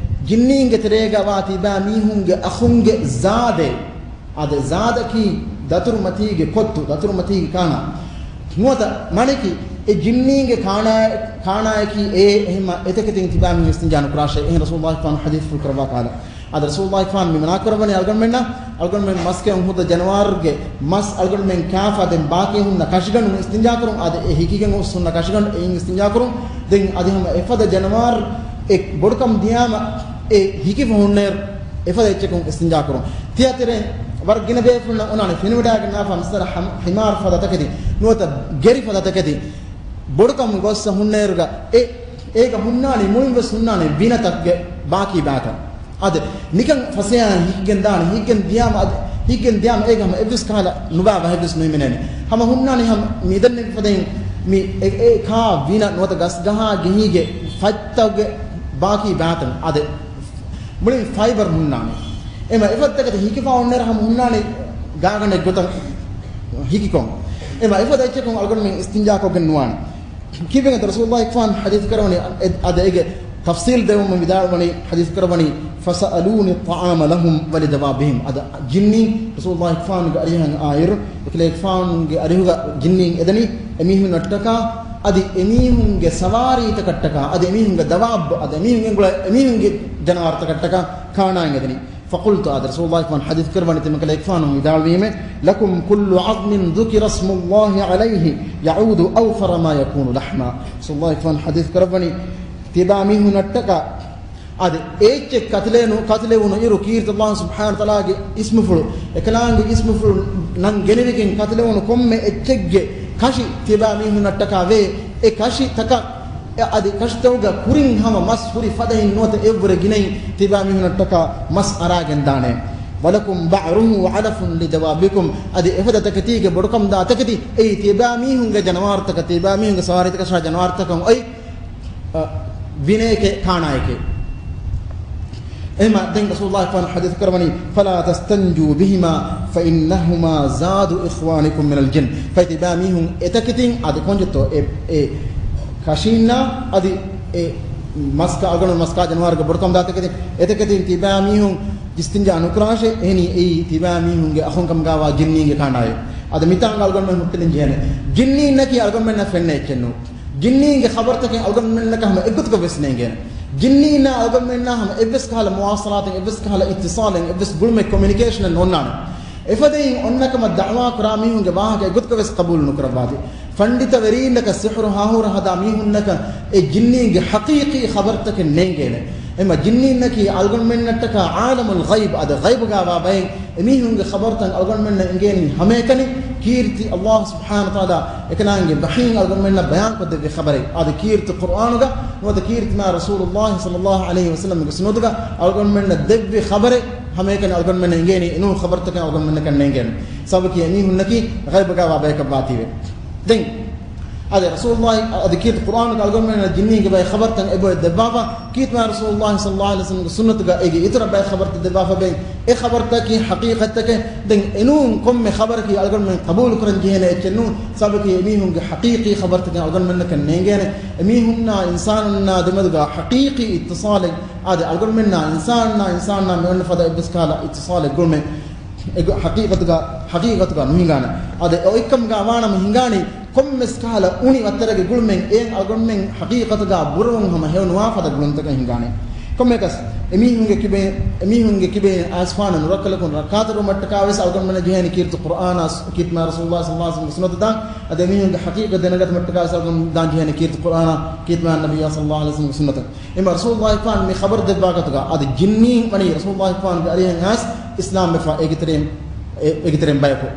ޖިންނީންގެ ތެރޭގަ ވާ ތިބާ މީހުންގެ އަޚުންގެ ޒާދެއް. އާދެ، ޒާދަކީ ދަތުރުމަތީގެ ކޮއްތު، ދަތުރުމަތީގެ ކާނާ. ނުވަތަ މަނަކީ އެ ޖިންނީންގެ ކާނާ، ކާނާއަކީ އެ އެހެންމަ އެތަކެތިން ތިބާ މީހުން އިސްތިންޖާ ނުކުރާށޭ. އެހެން ރަސޫލުﷲ ފާނު ޙަދީޘްފުޅު ކުރައްވާ ކަހަލަ. އާދެ، ރަސޫލުﷲ ފާނު މި މަނާ ކުރައްވަނީ އަޅުގަނޑުމެންނަށް، އަޅުގަނޑުމެން މަސް ކެއުން ހުއްދަ ޖަނަވާރުގެ މަސް އަޅުގަނޑުމެން ކާފަ ދެން ބާކީ ހުންނަ ކަށިގަނޑުން އިސްތިންޖާ ކުރުން. އާދެ، އެ ހިކިގެން ހުސް ހުންނަ ކަށިގަނޑު އެއިން އިސްތިންޖާ ކުރުން. ދެން އަދި ހަމަ އެފަދަ ޖަނަވާރު އެ ބޮޑުކަމު ދިޔާމަ އެ ހިކިފަ ހުންނައިރު އެފަދަ އެއްޗަކުން އިސްތިންޖާ ކުރުން. ތިޔަ ތެރޭ ވަރަށް ގިނަ ބޭފުޅުންނަށް އޮންނާނެ ފެނިވަޑައިގަންނާފަ މިސާލަށް ހަމަ، ހިމާރު ފަދަ ތަކެތި ނުވަތަ ގެރި ފަދަ ތަކެތި ބޮޑުކަމު ގޮއްސަ ހުންނައިރުގަ އެ، އޭގަ ހުންނާނީ މުޅިން ވެސް ހުންނާނީ ވިނަތަކުގެ ބާކީ ބާތައް. އަދި ނިކަން ފަސޭހައިން ހިކިގެން ދާނެ، ހިކިގެން ދިޔާމަ އަދި، ހިކިގެން ދިޔާމަ އޭގަ ހަމަ އެއްވެސް ކަހަލަ ނުބާ ވަހެއްވެސް ނުހިމެނޭނެ. ހަމަ ހުންނާނީ ހަމަ މިދެންނެވި ފަދައިން މި އެ، އެ ކާ ވިނަ ނުވަތަ ގަސްގަހާ ގެހީގެ ފަތްތަކުގެ ބާކީ ބާތަން އާދެ، މުޅިން ފައިބަރު ހުންނާނެ. އެމަ އެފަދަ ތަކެތި ހިކިފާ އޮންނައިރަށް ހަމަ ހުންނާނެ ގާގަނޑެއް ގޮތަށް ހިކިކޮށް. އެމަ އެފަދަ އެއްޗަކުން އަޅުގަނޑުމެން އިސްތިންޖާކޮށްގެން ނުވާނެ. ކީއްވެގެންތަ ރަސޫލުﷲ ފާން ޙަދީޘް ކުރަވަނީ، އެ-، އަދަ އޭގެ ތަފްސީލް ދެވުމުން ވިދާޅުވަނީ، ޙަދީޘް ކުރަވަނީ، فسألوني الطعام لهم ولدوابهم. އަދަ ޖިންނީން ރަސޫލުﷲ ފާންގެ އަރިހަށް އާއިރު، އެކަލޭގެފާނުގެ އަރިހުގަ ޖިންނީން އެދަނީ އެމީހުންނަށްޓަކާ، އަދި އެމީހުންގެ ސަވާރީތަކަށްޓަކާ، އަދި އެމީހުންގެ ދަވާއްބު، އަދި އެމީހުންގެ އެނގުޅަ-، އެމީހުންގެ ޖަނަވާރުތަކަށްޓަކާ ކާނާއިން އެދަނީ. فقلت، އާދެ، ރަސޫލުﷲ ފާން ޙަދީޘް ކުރަވަނީ ތިމަކަލޭގެފާނު ވިދާޅުވީމެ، لكم كل عظم ذكر اسم الله عليه يعود أوفر ما يكون لحما. ރަސޫލުﷲ ފާން ޙަދީޘް ކުރައްވަނީ، ތިބާ މީހުންނަށްޓަކާ އާދެ، އެއްޗެއް ކަތިލެވުނު، ކަތިލެވުނު އިރު ކީރިތި ﷲ ސުބްޙާނަހޫ ވަތަޢާލާގެ އިސްމުފުޅު، އެކަލާނގެ އިސްމުފުޅު ނަން ގެނެވިގެން ކަތިލެވުނު ކޮންމެ އެއްޗެއްގެ ކަށި ތިބާ މީހުންނަށްޓަކާ ވޭ. އެ ކަށިތަކަށް، އެ އަދި ކަށިތަކުގަ ކުރިން ހަމަ މަސް ހުރި ފަދައިން ނުވަތަ އެއްވުރެ ގިނައިން ތިބާ މީހުންނަށްޓަކާ މަސް އަރާގެން ދާނެ. ولكم بعره علف لدوابكم. އަދި އެފަދަ ތަކެތީގެ ބޮޑުކަމުދާ ތަކެތި އެއީ ތިބާ މީހުންގެ ޖަނަވާރުތަކަށް، ތިބާ މީހުންގެ ސަވާރީތަކަށާ ޖަނަވާރުތަކަށް އޮތް އަ، ވިނޭކެ ކާނާއެކޭ. އެހެމަ ދެން ރަސޫލުﷲ ފާން ޙަދީޘް ކުރަވަނީ، فلا تستنجوا بهما فإنهما زاد إخوانكم من الجن. ފައިތިބާ މީހުން އެތަކެތިން އަދި ކޮންޖެއްތޯ އެ، އެ ކަށީންނާ އަދި އެ މަސްކާ، އަޅުގަނޑު މަސްކާ ޖަނަވާރުގެ ބޮޑުކަމުދާ ތަކެތި، އެތަކެތިން ތިބާ މީހުން އިސްތިންޖާ ނުކުރާށޭ، އެހެނީ އެއީ ތިބާ މީހުންގެ އަޚުން ކަމުގާވާ ޖިންނީންގެ ކާނާއެއް. އަދި މިތާނގަ އަޅުގަނޑުމެން ހުއްޓިލިން ޖެހޭނެ. ޖިންނީންނަކީ އަޅުގަނޑުމެންނަށް ފެންނަ އެއްޗެއް ނޫން. ޖިންނީންގެ ޚަބަރުތަކެއް އަޅުގަނޑުމެންނަކަށް ހަމަ އެއްގޮތަކަށް ވެސް ނޭނގޭނެ. ޖިންނީންނާ އަޅުގަނޑުމެންނާ ހަމަ އެއްވެސް ކަހަލަ މުވާޞަލާތެއް، އެއްވެސް ކަހަލަ އިއްތިޞާލެއް، އެއްވެސް ގުޅުމެއް، ކޮމިއުނިކޭޝަނެއް ނޯންނާނެ. އެފަދައިން އޮންނަކަމަށް ދަޢުވާ ކުރާ މީހުންގެ ވާހަކަ އެއްގޮތަކަށް ވެސް ޤަބޫލު ނުކުރައްވާތި. ފަންޑިތަވެރީންނަކަށް، ސިޙުރު ހާހޫރަ ހަދާ މީހުންނަކަށް އެ ޖިންނީންގެ ޙަޤީޤީ ޚަބަރުތަކެއް ނޭނގޭނެ. އެމަ ޖިންނީންނަކީ އަޅުގަނޑުމެންނަށްޓަކާ ޢާލަމުލް ޣައިބް، އަދި ޣައިބުގާވާ ބައެއް. އެމީހުންގެ ޚަބަރުތައް އަޅުގަނޑުމެންނަށް އެނގޭނީ ހަމައެކަނި، ކީރިތި ﷲ ސުބްޙާނަހޫ ވަތަޢާލާ އެކަލާނގެ ވަޙީން އަޅުގަނޑުމެންނަށް ބަޔާންކޮށްދެއްވި ޚަބަރެއް. އަދި ކީރިތި ޤުރްއާނުގަ ނުވަތަ ކީރިތި މާ ރަސޫލުﷲ ޞައްލައްލާހު ޢަލައިހި ވަސައްލަމްގެ ސުންނަތުގަ އަޅުގަނޑުމެންނަށް ދެއްވި ޚަބަރެއް ހަމައެކަނި އަޅުގަނޑުމެންނަށް އެނގޭނީ އެނޫން ޚަބަރުތަކެއް އަޅުގަނޑުމެންނަކަށް ނޭނގޭނެ. ސަބަބަކީ އެމީހުންނަކީ ޣައިބުގާވާ ބަޔަކަށް ވާތީވެ. ދެން އަދި ރަސޫލުﷲ އަދި ކީރިތި ޤުރްއާނުގަ އަޅުގަނޑުމެންނަށް ޖިންނީންގެ ބައެއް ޚަބަރުތައް އެބައޮތް ދެއްވާފަ، ކީރިތި މާ ރަސޫލުﷲ ޞައްލައްލާހު ޢަލައިހި ވަސައްލަމްގެ ސުންނަތުގަ އޭގެ އިތުރަށް ބައެއް ޚަބަރުތައް ދެއްވާފަ ބެން. އެ ޚަބަރުތަކީ ޙަޤީޤަތްތަކެއް. ދެން އެނޫން ކޮންމެ ޚަބަރަކީ އަޅުގަނޑުމެން ޤަބޫލު ކުރަން ޖެހޭނެ އެއްޗެއް ނޫން. ސަބަބަކީ އެމީހުންގެ ޙަޤީޤީ ޚަބަރުތަކެއް އަޅުގަނޑުމެންނަކަށް ނޭނގޭނެ. އެމީހުންނާ އިންސާނުންނާ ދެމެދުގަ ޙަޤީޤީ އިއްތިޞާލެއް، އާދެ، އަޅުގަނޑުމެންނާ އިންސާނުންނާ އިންސާނުންނާ މިއޮންނަ ފަދަ އެއްވެސް ކަހަލަ އިއްތިޞާލެއް ގުޅުމެއް، އެގޮ-، ޙަޤީޤަތުގަ، ޙަޤީޤަތުގަ ނުހިނގާނެ. އާދެ، އޮތްކަމުގަ ވާނަމަ ހިނގާނީ ކޮންމެސް ކަހަލަ އުނި ވައްތަރެއްގެ ގުޅުމެއް އެއިން އަޅުގަނޑުމެން ޙަޤީޤަތުގަ ބުރަވުން ހަމަ ހެޔޮނުވާ ފަދަ ގުޅުންތަކެއް ހިނގާނެ. ކޮންމެއަކަސް، އެމީހުންގެ ކިބައިން، އެމީހުންގެ ކިބައިން އައިސްފާނަށް ނުރައްކަލަކުން ރައްކާތެރިވުމަށްޓަކާ ވެސް އަޅުގަނޑުމެންނަށް ޖެހޭނެ ކީރިތި ޤުރްއާނާ، ކީރިތި މާ ރަސޫލުﷲ ޞައްލައްލާހު ޢަލައިހި ވަސައްލަމްގެ ސުންނަތު ދާން. އަދި އެމީހުންގެ ޙަޤީޤަތް ދެނެގަތުމަށްޓަކާ ވެސް އަޅުގަނޑުމެން ދާން ޖެހޭނެ ކީރިތި ޤުރްއާނާ، ކީރިތި މާ ނަބިއްޔާ ޞައްލައްލާހު ޢަލައިހި ވަސައްލަމްގެ ސުންނަތު. އެމަ ރަސޫލުﷲ ފާން މި ޚަބަރު ދެއްވާ ގޮތުގަ، އަދި ޖިންނީން ވަނީ ރަސޫލުﷲ ފާންގެ އަރިހަށް އައިސް އިސްލާމްވެފަ އޭގެތެރެއިން، އެ-، އޭގެތެރެއިން ބަޔަކު.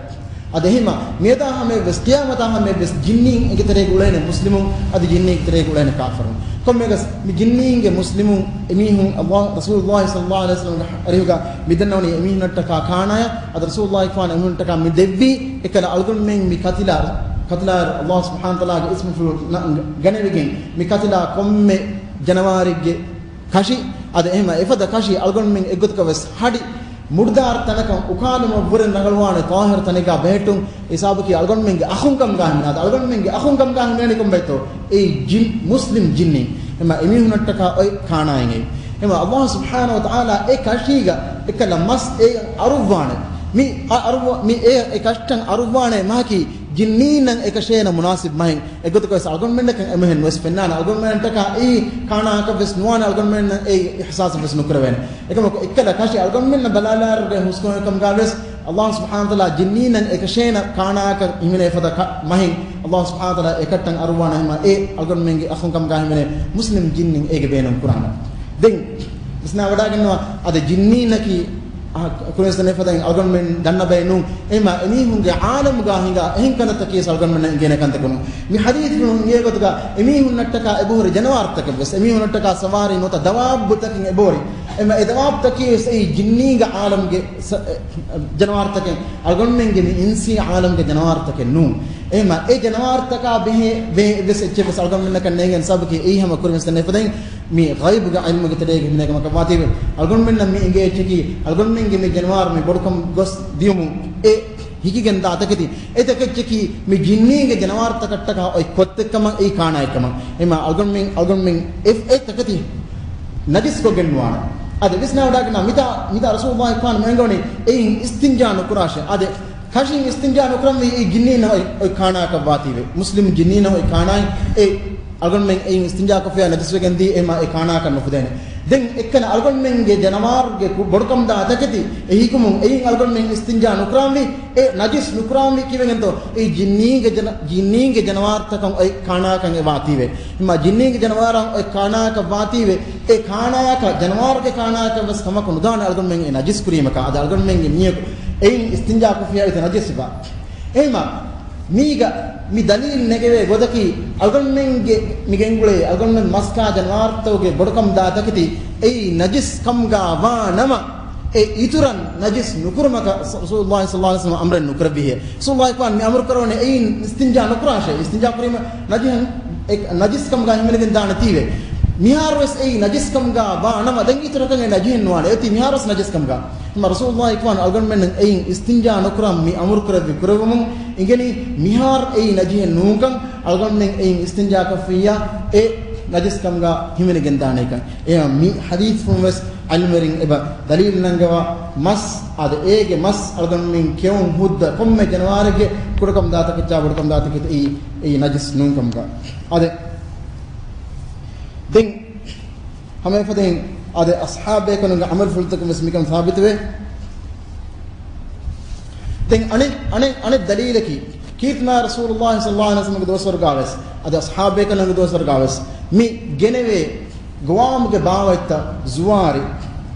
އަދި އެހެމަ މިއަދާ ހަމަޔަށްވެސް، ޤިޔާމަތާ ހަމަޔަށްވެސް ޖިންނީން އޭގެތެރޭގަ އުޅޭނެ މުސްލިމުން، އަދި ޖިންނީން އޭގެތެރޭގަ އުޅޭނެ ކާފަރުން. ކޮންމެއަކަސް މި ޖިންނީންގެ މުސްލިމުން އެމީހުން ﷲ، ރަސޫލުﷲ ޞައްލައްލާހު ޢަލައިހި ވަސައްލަމްގެ އަރިހުގަ މި ދަންނަވަނީ އެމީހުންނަށްޓަކާ ކާނާޔަށް، އަދި ރަސޫލުﷲ ފާން އެމީހުންނަށްޓަކާ މި ދެއްވީ، އެކަލަ އަޅުގަނޑުމެން މި ކަތިލާ، ކަތިލާ ﷲ ސުބްޙާނަހޫ ވަތަޢާލާގެ އިސްމުފުޅު ނަ-، ގަނެވިގެން މި ކަތިލާ ކޮންމެ ޖަނަވާރެއްގެ ކަށި، އަދި އެހެމަ އެފަދަ ކަށި އަޅުގަނޑުމެން އެއްގޮތަކަށް ވެސް ހަޑި މުޑުދާރު ތަނަކަށް އުކާލުމަށްވުރެ ރަނގަޅުވާނެ ޠާހިރު ތަނެއްގަ ބެހެއްޓުން. އެ ސަބަބަކީ އަޅުގަނޑުމެންގެ އަޚުން ކަމުގަ ހިމެނޭ. އަދި އަޅުގަނޑުމެންގެ އަޚުން ކަމުގަ ހިމެނޭނީ ކޮންބައެއްތޯ؟ އެއީ ޖިން، މުސްލިމް ޖިންނިން. އެމަ އެމީހުންނަށްޓަކާ އޮތް ކާނާއިން. އެމަ ﷲ ސުބްޙާނަހޫ ވަތަޢާލާ އެ ކަށީގަ އެކަލަ މަސް އެ އަރުއްވާނެ. މި އަ-، އަރުއްވ-، މި އެ، އެ ކަށިތައް އަރުއްވާނެ މަހަކީ ޖިންނީންނަށް އެކަށޭނަ މުނާސިބް މަހެއް. އެގޮތަކަށް ވެސް އަޅުގަނޑުމެންނަކަށް އެމަހެން ވެސް ފެންނާނެ. އަޅުގަނޑުމެންނަށްޓަކާ އެއީ ކާނާއަކަށް ވެސް ނުވާނެ، އަޅުގަނޑުމެންނަށް އެއީ އިޙްސާސް ވެސް ނުކުރެވޭނެ. އެކަމަކު އެއްކަލަ ކަށި އަޅުގަނޑުމެންނަށް ބަލާލާއިރުގެ ހުސްކޮށްކަމުގަ ވެސް ﷲ ސުބްޙާނަހޫ ވަތަޢާލާ ޖިންނީންނަށް އެކަށޭނަ ކާނާއަކަށް ހިމެނޭ ފަދަ ކަ-، މަހެއް ﷲ ސުބްޙާނަހޫ ވަތަޢާލާ އެކަށިތައް އަރުއްވާނެ. އެހެމަ އެ އަޅުގަނޑުމެންގެ އަޚުން ކަމުގަ ހިމެނޭ މުސްލިމް ޖިންނިން އޭގެ ބޭނުން ކުރާނެ. ދެން ވިސްނާވަޑައިގަންނަވާ، އަދި ޖިންނީންނަކީ އަ، ކުރިންސަނެ ފަދައިން އަޅުގަނޑުމެން ދަންނަ ބައެއް ނޫން. އެހެމަ އެމީހުންގެ ޢާލަމުގަ ހިނގާ އެހެން ކަންތައްތަކީ ވެސް އަޅުގަނޑުމެންނަށް އެނގޭނެ ކަންތަކެއް ނޫން. މި ޙަދީޘްފުޅުން އިނގޭ ގޮތުގަ އެމީހުންނަށްޓަކާ އެބަހުރި ޖަނަވާރުތަކެއް ވެސް، އެމީހުންނަށްޓަކާ ސަވާރީ ނުވަތަ ދަވާއްބުތަކެއް އެބަހުރި. އެމަ އެ ދަވާބުތަކީ ވެސް އެއީ ޖިންނީގެ އާލަމްގެ ސަ-، އެ، ޖަނަވާރުތަކެއް. އަޅުގަނޑުމެންގެ މި އިންސީ އާލަމްގެ ޖަނަވާރުތަކެއް ނޫން. އެމަ އެ ޖަނަވާރުތަކާ ބެހޭ ވެ-، ވެސް އެއްޗެއް ވެސް އަޅުގަނޑުމެންނަކަށް ނޭނގެން ސަބަބަކީ އެއީ ހަމަ ކުރިމަސް ދެން އެފަދައިން މި ޣައިބުގެ އިލްމުގެ ތެރޭގެ ހިމެނޭ ކަމަކަށް ވާތީވެ. އަޅުގަނޑުމެންނަށް މި އެނގޭ އެއްޗަކީ އަޅުގަނޑުމެންގެ މި ޖަނަވާރު މި ބޮޑުކަން ގޮސް ދިޔުމުން އެ ހިކިގެން ދާ ތަކެތި. އެ ތަކެއްޗަކީ މި ޖިންނީންގެ ޖަނަވާރުތަކަށްޓަކާ އޮތް ކޮށްތެއްކަމަށް އެއީ ކާނާއެއްކަމަށް. އެމަ އަޅުގަނޑުމެން، އަޅުގަނޑުމެން އެ، އެ ތަކެތި ނަޖިސްކޮށްގެން ނުވާނެ. އަދި ވިސްނާވަޑައިގަންނަވާ މިތާ، މިތާ ރަސޫލުﷲ އިޚްވާން މި އަންގަވަނީ އެއީ އިސްތިންޖާ ނުކުރާށޭ. އަދި ކަށިން އިސްތިންޖާ ނުކުރަންވީ އެއީ ޖިންނީންނަށް އޮތް، އޮތް ކާނާއަކަށް ވާތީވެ. މުސްލިމް ޖިންނީންނަށް އޮތް ކާނާއެއް އެ އަޅުގަނޑުމެން އެއީ އިސްތިންޖާ ކޮށްފިއްޔާ ނަޖިސްވެގެން ދީ އެމަ އެ ކާނާއަކަށް ނުފުދޭނެ. ދެން އެއްކަލަ އަޅުގަނޑުމެންގެ ޖަނަވާރުގެ ކު-، ބޮޑުކަމުދާ ތަކެތި އެ ހިކުމުން އެއީ އަޅުގަނޑުމެން އިސްތިންޖާ ނުކުރާންވީ އެ ނަޖިސް ނުކުރާންވީ ކިވެގެންތޯ؟ އެއީ ޖިންނީންގެ ޖަނަ-، ޖިންނީންގެ ޖަނަވާރުތަކަށް އޮތް ކާނާއަކަށް އެ ވާތީވެ. އެމަ ޖިންނީންގެ ޖަނަވާރަށް އޮތް ކާނާއަކަށް ވާތީވެ. އެ ކާނާއަކަށް، ޖަނަވާރުގެ ކާނާއަކަށް ވެސް ކަމަކު ނުދާނެ އަޅުގަނޑުމެން އެ ނަޖިސް ކުރީމަކާ. އަދި އަޅުގަނޑުމެންގެ މީހަކު އެއިން އިސްތިންޖާ ކޮށްފިއްޔާ އެތައް ނަޖިސް ވާ. އެހެމަ މީގަ މި ދަލީލް ނެގެވޭ ގޮތަކީ، އަޅުގަނޑުމެންގެ މި ގެންގުޅޭ އަޅުގަނޑުމެން މަސްކާ ޖަނަވާރުތަކުގެ ބޮޑުކަމުދާ ތަކެތި އެއީ ނަޖިސް ކަމުގާ ވާ ނަމަ، އެ އިތުރަށް ނަޖިސް ނުކުރުމަކަށް ރަސޫލުﷲ ޞައްލަﷲ ޢަލައިހި ވަސައްލަމަ އަމްރެއް ނުކުރެއްވިހޭ. ރަސޫލުﷲ އިޚްވާން މި އަމުރު ކުރަވަނީ އެއިން އިސްތިންޖާ ނުކުރާށޭ. އިސްތިންޖާ ކުރީމަ ނަޖިހަން އެ، ނަޖިސް ކަމުގާ ހިމެނިގެން ދާނެތީވެ. މިހާރު ވެސް އެއީ ނަޖިސް ކަމުގާ ވާ ނަމަ، ދެން އިތުރަކަށް އެ ނަޖިހެއް ނުވާނެ. އެއޮތީ މިހާރު ވެސް ނަޖިސް ކަމުގާ. އެމަ ރަސޫލުﷲ އިޚްވާން އަޅުގަނޑުމެންނަށް އެއިން އިސްތިންޖާ ނުކުރަން މި އަމުރު ކުރެއްވި ކުރެއްވުމުން އިނގެނީ، މިހާރު އެއީ ނަޖިހެއް ނޫންކަން، އަޅުގަނޑުމެން އެއިން އިސްތިންޖާ ކޮށްފިއްޔާ އެ ނަޖިސް ކަމުގާ ހިމެނިގެން ދާނެކަން. އެއަށް މި ޙަދީޘްފުޅުން ވެސް ޢިލްމުވެރިން އެބަ ދަލީލު ނަންގަވާ، މަސް، އަދި އޭގެ މަސް އަޅުގަނޑުމެން ކެއުން ހުއްދަ ކޮންމެ ޖަނަވާރެއްގެ ކުޑަކަމުދާ ތަކެއްޗާ ބޮޑުކަމުދާ ތަކެތި އެއީ، އެއީ ނަޖިސް ނޫން ކަމުގާ. އަދި ދެން ހަމައެފަދައިން އަދި އަޞްޙާބޭކަލުންގެ ޢަމަލުފުޅުތަކުން ވެސް މިކަން ސާބިތުވޭ. ދެން އަނެއް، އަނެއް، އަނެއް ދަލީލަކީ، ކީރިތި މާތް ރަސޫލުﷲ ޞައްލަﷲ ޢަލައިހި ވަސައްލަމަގެ ދުވަސްވަރުގާ ވެސް، އަދި އަޞްޙާބޭކަލުންގެ ދުވަސްވަރުގާ ވެސް މި ގެނެވޭ ގޮވާމުގެ ބާވަތްތައް، ޒުވާރި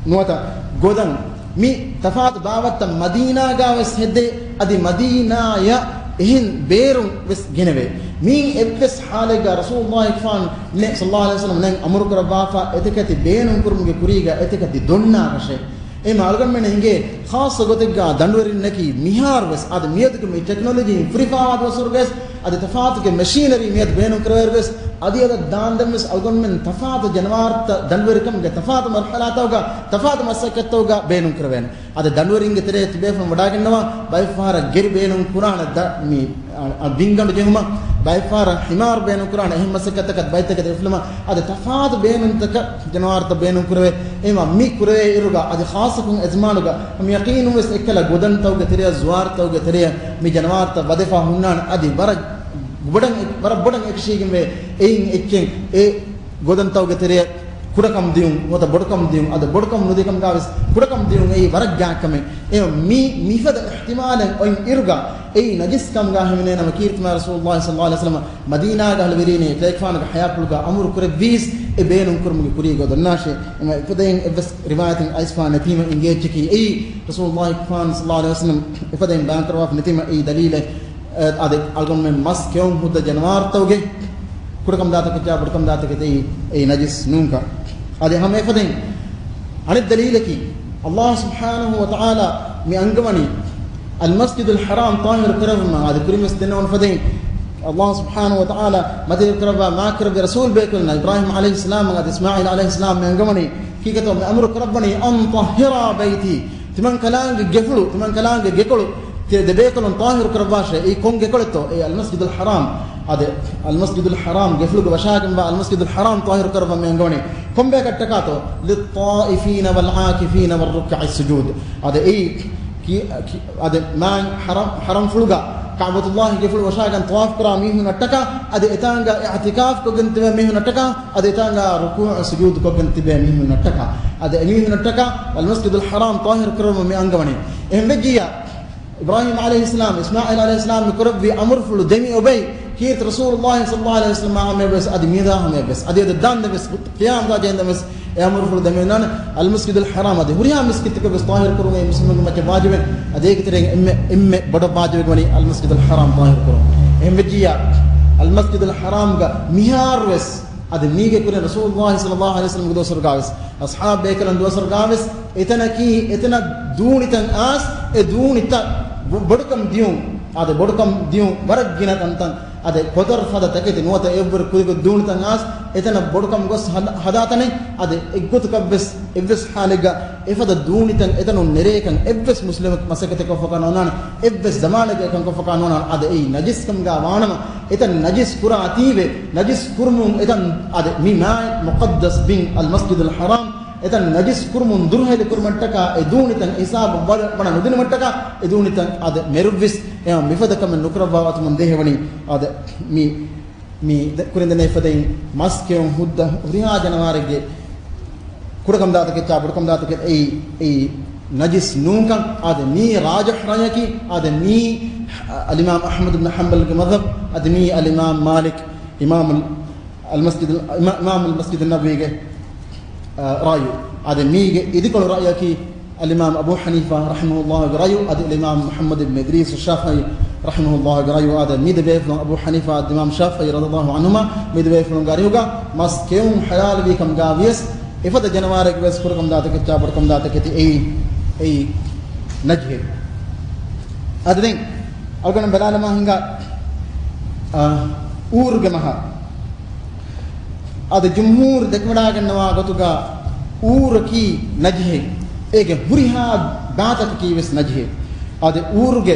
ނުވަތަ ގޮދަން، މި ތަފާތު ބާވަތްތައް މަދީނާގާ ވެސް ހެއްދޭ، އަދި މަދީނާޔަށް އެހެން ބޭރުން ވެސް ގެނެވޭ. މިއިން އެއްވެސް ޙާލެއްގަ ރަސޫލުﷲ އިޚްވާން ނެ-، ޞައްލަﷲ ޢަލައިހި ވަސައްލަމަ ނެން އަމުރު ކުރައްވާފަ، އެތަކެތި ބޭނުން ކުރުމުގެ ކުރީގަ އެތަކެތި ދޮންނާކަށެއް. އެމަ އަޅުގަނޑުމެން އިނގޭ ޚާއްޞަ ގޮތެއްގަ ދަނޑުވެރިންނަކީ މިހާރު ވެސް، އަދި މިއަދުގެ މި ޓެކްނޮލޮޖީ ފުރިފާވާ ދުވަސްވަރުގަ ވެސް، އަދި ތަފާތުގެ މެޝީނަރީ މިއަދު ބޭނުން ކުރެވޭ ވެސް، އަދި އަދަށް ދާންދެން ވެސް އަޅުގަނޑުމެން ތަފާތު ޖަނަވާރުތައް ދަނޑުވެރިކަމުގެ ތަފާތު މަރުޙަލާތަކުގަ ތަފާތު މަސައްކަތްތަކުގަ ބޭނުން ކުރެވޭނެ. އަދި ދަނޑުވެރިންގެ ތެރޭ ތިބޭފުޅުން ވަޑާގަންނަވާ ބައެއްފަހަރަށް ގެރި ބޭނުން ކުރާނެ ދަ-، މި، އަ، އަ، ބިންގަނޑު ޖެހުމަށް، ބައެއްފަހަރަށް ހިމާރު ބޭނުން ކުރާނެ އެހެން މަސައްކަތަކަށް ބައެއްތަކެތި އެފުޅުމަށް، އަދި ތަފާތު ބޭނުންތަކަށް ޖަނަވާރުތައް ބޭނުން ކުރެވޭ. އެމަ މި ކުރެވޭ އިރުގަ އަދި ޚާއްޞަކޮށް އެޒުމާނުގަ މި ޔަޤީނުން ވެސް އެއްކަލަ ގޮދަންތަކުގެ ތެރެޔަށް ޒުވާރުތަކުގެ ތެރެޔަށް މި ޖަނަވާރުތައް ވަދެފަ ހުންނާނެ. އަދި ވަރަށް ބޮޑަށް އެ-، ވަރަށް ބޮޑަށް އެކަށީގެންވޭ. އެއިން އެއްޗެއް އެ ގޮދަންތަކުގެ ތެރެޔަށް ކުޑަކަމު ދިޔުން ނުވަތަ ބޮޑުކަމު ދިޔުން، އަދި ބޮޑުކަމު ނުދިޔަކަމުގަ ވެސް ކުޑަކަމު ދިޔުން އެއީ ވަރަށް ގާތް ކަމެއް. އެ މި، މިފަދަ އިޙްތިމާލެއް އޮތް އިރުގަ އެއީ ނަޖިސް ކަމުގަ ހިމެނޭ ނަމަ، ކީރިތި މާތް ރަސޫލުﷲ ޞައްލަﷲ ޢަލައިހި ވަސައްލަމަ މަދީނާގަ އަހުލުވެރީން އެކަލޭގެފާނުގެ ޙަޔާތްޕުޅުގަ އަމުރު ކުރެއްވީސް އެ ބޭނުން ކުރުމުގެ ކުރީގަ ދޮންނާށޭ. އެމަ އެފަދައިން އެއްވެސް ރިވާޔަތެއް އައިސްފާ ނެތީމަ އިނގޭ އެއްޗަކީ އެއީ ރަސޫލުﷲ އިޚްވާން ޞައްލަﷲ ޢަލައިހި ވަސައްލަމަ އެފަދައިން ބަޔާން ކުރައްވާފަ ނެތީމަ އެއީ ދަލީލެއް. އަދި އަޅުގަނޑުމެން މަސް ކެއުން ހުއްދަ ޖަނަވާރުތަކުގެ ކުޑަކަމުދާތަކެއްޗާ ބޮޑުކަމުދާތަކެތި އެއީ ނަޖިސް ނޫންކަން. އަދި ހަމަ އެފަދައިން އަނެއް ދަލީލަކީ، ﷲ ސުބްޙާނަހޫ ވަތަޢާލާ މި އަންގަވަނީ އަލްމަސްޖިދުލް ޙަރާމް ޠާހިރު ކުރެއްވުމަށް. އަދި ކުރިންވެސް ދެންނެވުނު ފަދައިން، ﷲ ސުބްޙާނަހޫ ވަތަޢާލާ މަތިވެރި ކުރައްވާ މާތްކުރެއްވި ރަސޫލް ބޭކަލުންނަށް އިބްރާހީމް ޢަލައިހިއްސަލާމް އަދި އިސްމާޢީލް ޢަލައިހިއްސަލާމް މި އަންގަވަނީ ކީކޭތޯ މި އަމުރު ކުރައްވަނީ، أن طهرا بيتي، ތިމަންކަލާނގެ ގެފުޅު، ތިމަންކަލާނގެ ގެކޮޅު ތި ދެބޭކަލުން ޠާހިރު ކުރައްވާށޭ. އެއީ ކޮން ގެކޮޅެއްތޯ؟ އެއީ އަލްމަސްޖިދުލް ޙަރާމް. އަދި އަލްމަސްޖިދުލް ޙަރާމް ގެފުޅުގަ ވަށާގެންވާ އަލްމަސްޖިދުލް ޙަރާމް ޠާހިރު ކުރައްވަން މި އަންގަވަނީ ކޮންބަޔަކަށްޓަކާތޯ؟ للطائفين والعاكفين والركع السجود. އަދި އެއީ ކި-، ކި-، އަދި މާތް ޙަރަ-، ޙަރަމްފުޅުގަ ކަޢުބަތުﷲގެ ގެފުޅު ވަށާގެން ޠަވާފު ކުރާ މީހުންނަށްޓަކާ، އަދި އެތާނގަ އިޢުތިކާފު ކޮށްގެން ތިބޭ މީހުންނަށްޓަކާ، އަދި އެތާނގަ ރުކޫޢު ސުޖޫދު ކޮށްގެން ތިބޭ މީހުންނަށްޓަކާ. އަދި އެމީހުންނަށްޓަކާ އަލްމަސްޖިދުލް ޙަރާމް ޠާހިރު ކުރައްވަން މި އަންގަވަނީ. އެހެން ވެއްޖިއްޔާ، އިބްރާހީމް ޢަލައިހިއްސަލާމް، އިސްމާޢީލް ޢަލައިހިއްސަލާމް މި ކުރެއްވި އަމުރުފުޅު ދެމި އޮބެއް، ކީރިތި ރަސޫލުﷲ ޞައްލަﷲ ޢަލައިހި ވަސައްލަމަ ހަމަޔަށްވެސް، އަދި މިއަދާ ހަމަޔަށްވެސް، އަދި އަދި ދާންދެންވެސް، ޤިޔާމަތާ ޖެހެންދެންވެސް އެ އަމުރުފުޅު ދެމިއޮންނާނެ. އަލްމަސްޖިދުލް ޙަރާމް އަދި ހުރިހާ މިސްކިތްތަކަށްވެސް ޠާހިރު ކުރުމުގެ މުސްލިމުންގެ މައްޗަށް ވާޖިބެއް. އަދި އޭގެ ތެރެއިން އެންމެ، އެންމެ ބޮޑަށް ވާޖިބެއް ވަނީ އަލްމަސްޖިދުލް ޙަރާމް ޠާހިރު ކުރުން. އެހެން ވެއްޖިއްޔާ، އަލްމަސްޖިދުލް ޙަރާމްގަ މިހާރުވެސް އަދި މީގެ ކުރިން ރަސޫލުﷲ ޞައްލަﷲ ޢަލައިހި ވަސައްލަމްގެ ދުވަސްވަރުގާވެސް، އަޞްޙާބު ބޭކަލުން ދުވަސްވަރުގާވެސް، އެތަނަކީ، އެތަނަށް ދޫނިތަން އާސް، އެ ދޫނިތައް ބޮ-، ބޮޑުކަން ދިޔުން، އާދެ، ބޮޑުކަން ދިޔުން ވަރަށް ގިނަ ތަންތަން، އާދެ، ކޮތަރި ފަދަ ތަކެތި ނުވަތަ އެއްވަރު ކުދިކޮށް ދޫނިތަން އާސް، އެތަނަށް ބޮޑުކަން ގޮސް ހަދ-، ހަދާތަނެއް، އާދެ، އެއްގޮތަކަށްވެސް، އެއްވެސް ޙާލެއްގަ އެފަދަ ދޫނިތައް އެތަނުން ނެރޭކަން އެއްވެސް މުސްލިމަކު މަސައްކަތެއް ކޮށްފަކާ ނޯންނާނެ، އެއްވެސް ޒަމާނެއްގަ އެކަން ކޮށްފަކާ ނޯންނާނެ. އަދި އެއީ ނަޖިސްކަމުގަ ވާނަމަ، އެތަން ނަޖިސް ކުރާތީވެ، ނަޖިސް ކުރުމުން އެތަން އަދި މި މާތް މުޤައްދަސް ބިން އަލް މަސްޖިދުލް ޙަރާމް، އެތަން ނަޖިސް ކުރުމުން ދުރުހެލި ކުރުމަށްޓަކާ، އެ ދޫނިތައް ހިސާބަށް ވަޑަ-، ވަޑަ ނުދިނުމަށްޓަކާ، އެ ދޫނިތައް އަދި މެރުއްވިސް، އެހެން މިފަދަ ކަމެއް ނުކުރައްވާ އަތުމުން ދޭހެވަނީ. އާދެ، މި މި ދެ-، ކުރިން ދެންނެވި ފަދައިން މަސް ކެއުން ހުއްދަ ހުރިހާ ޖަނަވާރެއްގެ ކުޑަކަމުދާތަކެއްޗާ ބޮޑުކަމުދާތަކެއް އެއީ، އެއީ ނަޖިސް ނޫންކަން. އާދެ، މީ ރާޖިޙު ރައްޔަކީ، އާދެ، މީ އަލްއިމާމް އަޙްމަދު ބްނު ޙަންބަލްގެ މަޛްހަބް، އާދެ، މީ އަލްއިމާމް މާލިކް، އިމާމުލް އަލްމަސްޖިދު، އިމާ-، އިމާމުލް މަސްޖިދު ނަބަވީގެ، އާ، ރައްޔު. އާދެ، މީގެ އިދިކޮޅު ރައްޔަކީ، އަލްއިމާމް އަބޫ ޙަނީފާ ރަޙިމަހުﷲގެ ރައްޔު، އަދި އަލްއިމާމް މުޙައްމަދު ބިން އިދްރީސް ޝާފިޢީ ރަޙިމަހުﷲގެ ރައްޔު. އާދެ، މި ދެބޭފުޅުން އަބޫ ޙަނީފާ އަދި އިމާމް ޝާފިޢީ ރަޟިޔަﷲ ޢަންހުމާ، މި ދެބޭފުޅުންގެ އަރިހުގަ މަސް ކެއުން ޙަލާލުވީ ކަމުގަ ވިޔަސް، އެފަދަ ޖަނަވާރެއްގެ ވެސް ކުޑަކަމުދާތަކެއްޗާ ބޮޑުކަމުދާތަކެތި އެއީ، އެއީ ނަޖިހެއް. އާދެ، ދެން އަޅުގަނޑު ބަލާލަމާ ހިނގާ، އާ، އޫރުގެ މަހަށް. އަދި ޖުމްހޫރު ދެކެވަޑާގަންނަވާ ގޮތުގަ އޫރަކީ ނަޖިހެއް، އޭގެ ހުރިހާ ބާތަކަކީ ވެސް ނަޖިހެއް. އަދި އޫރުގެ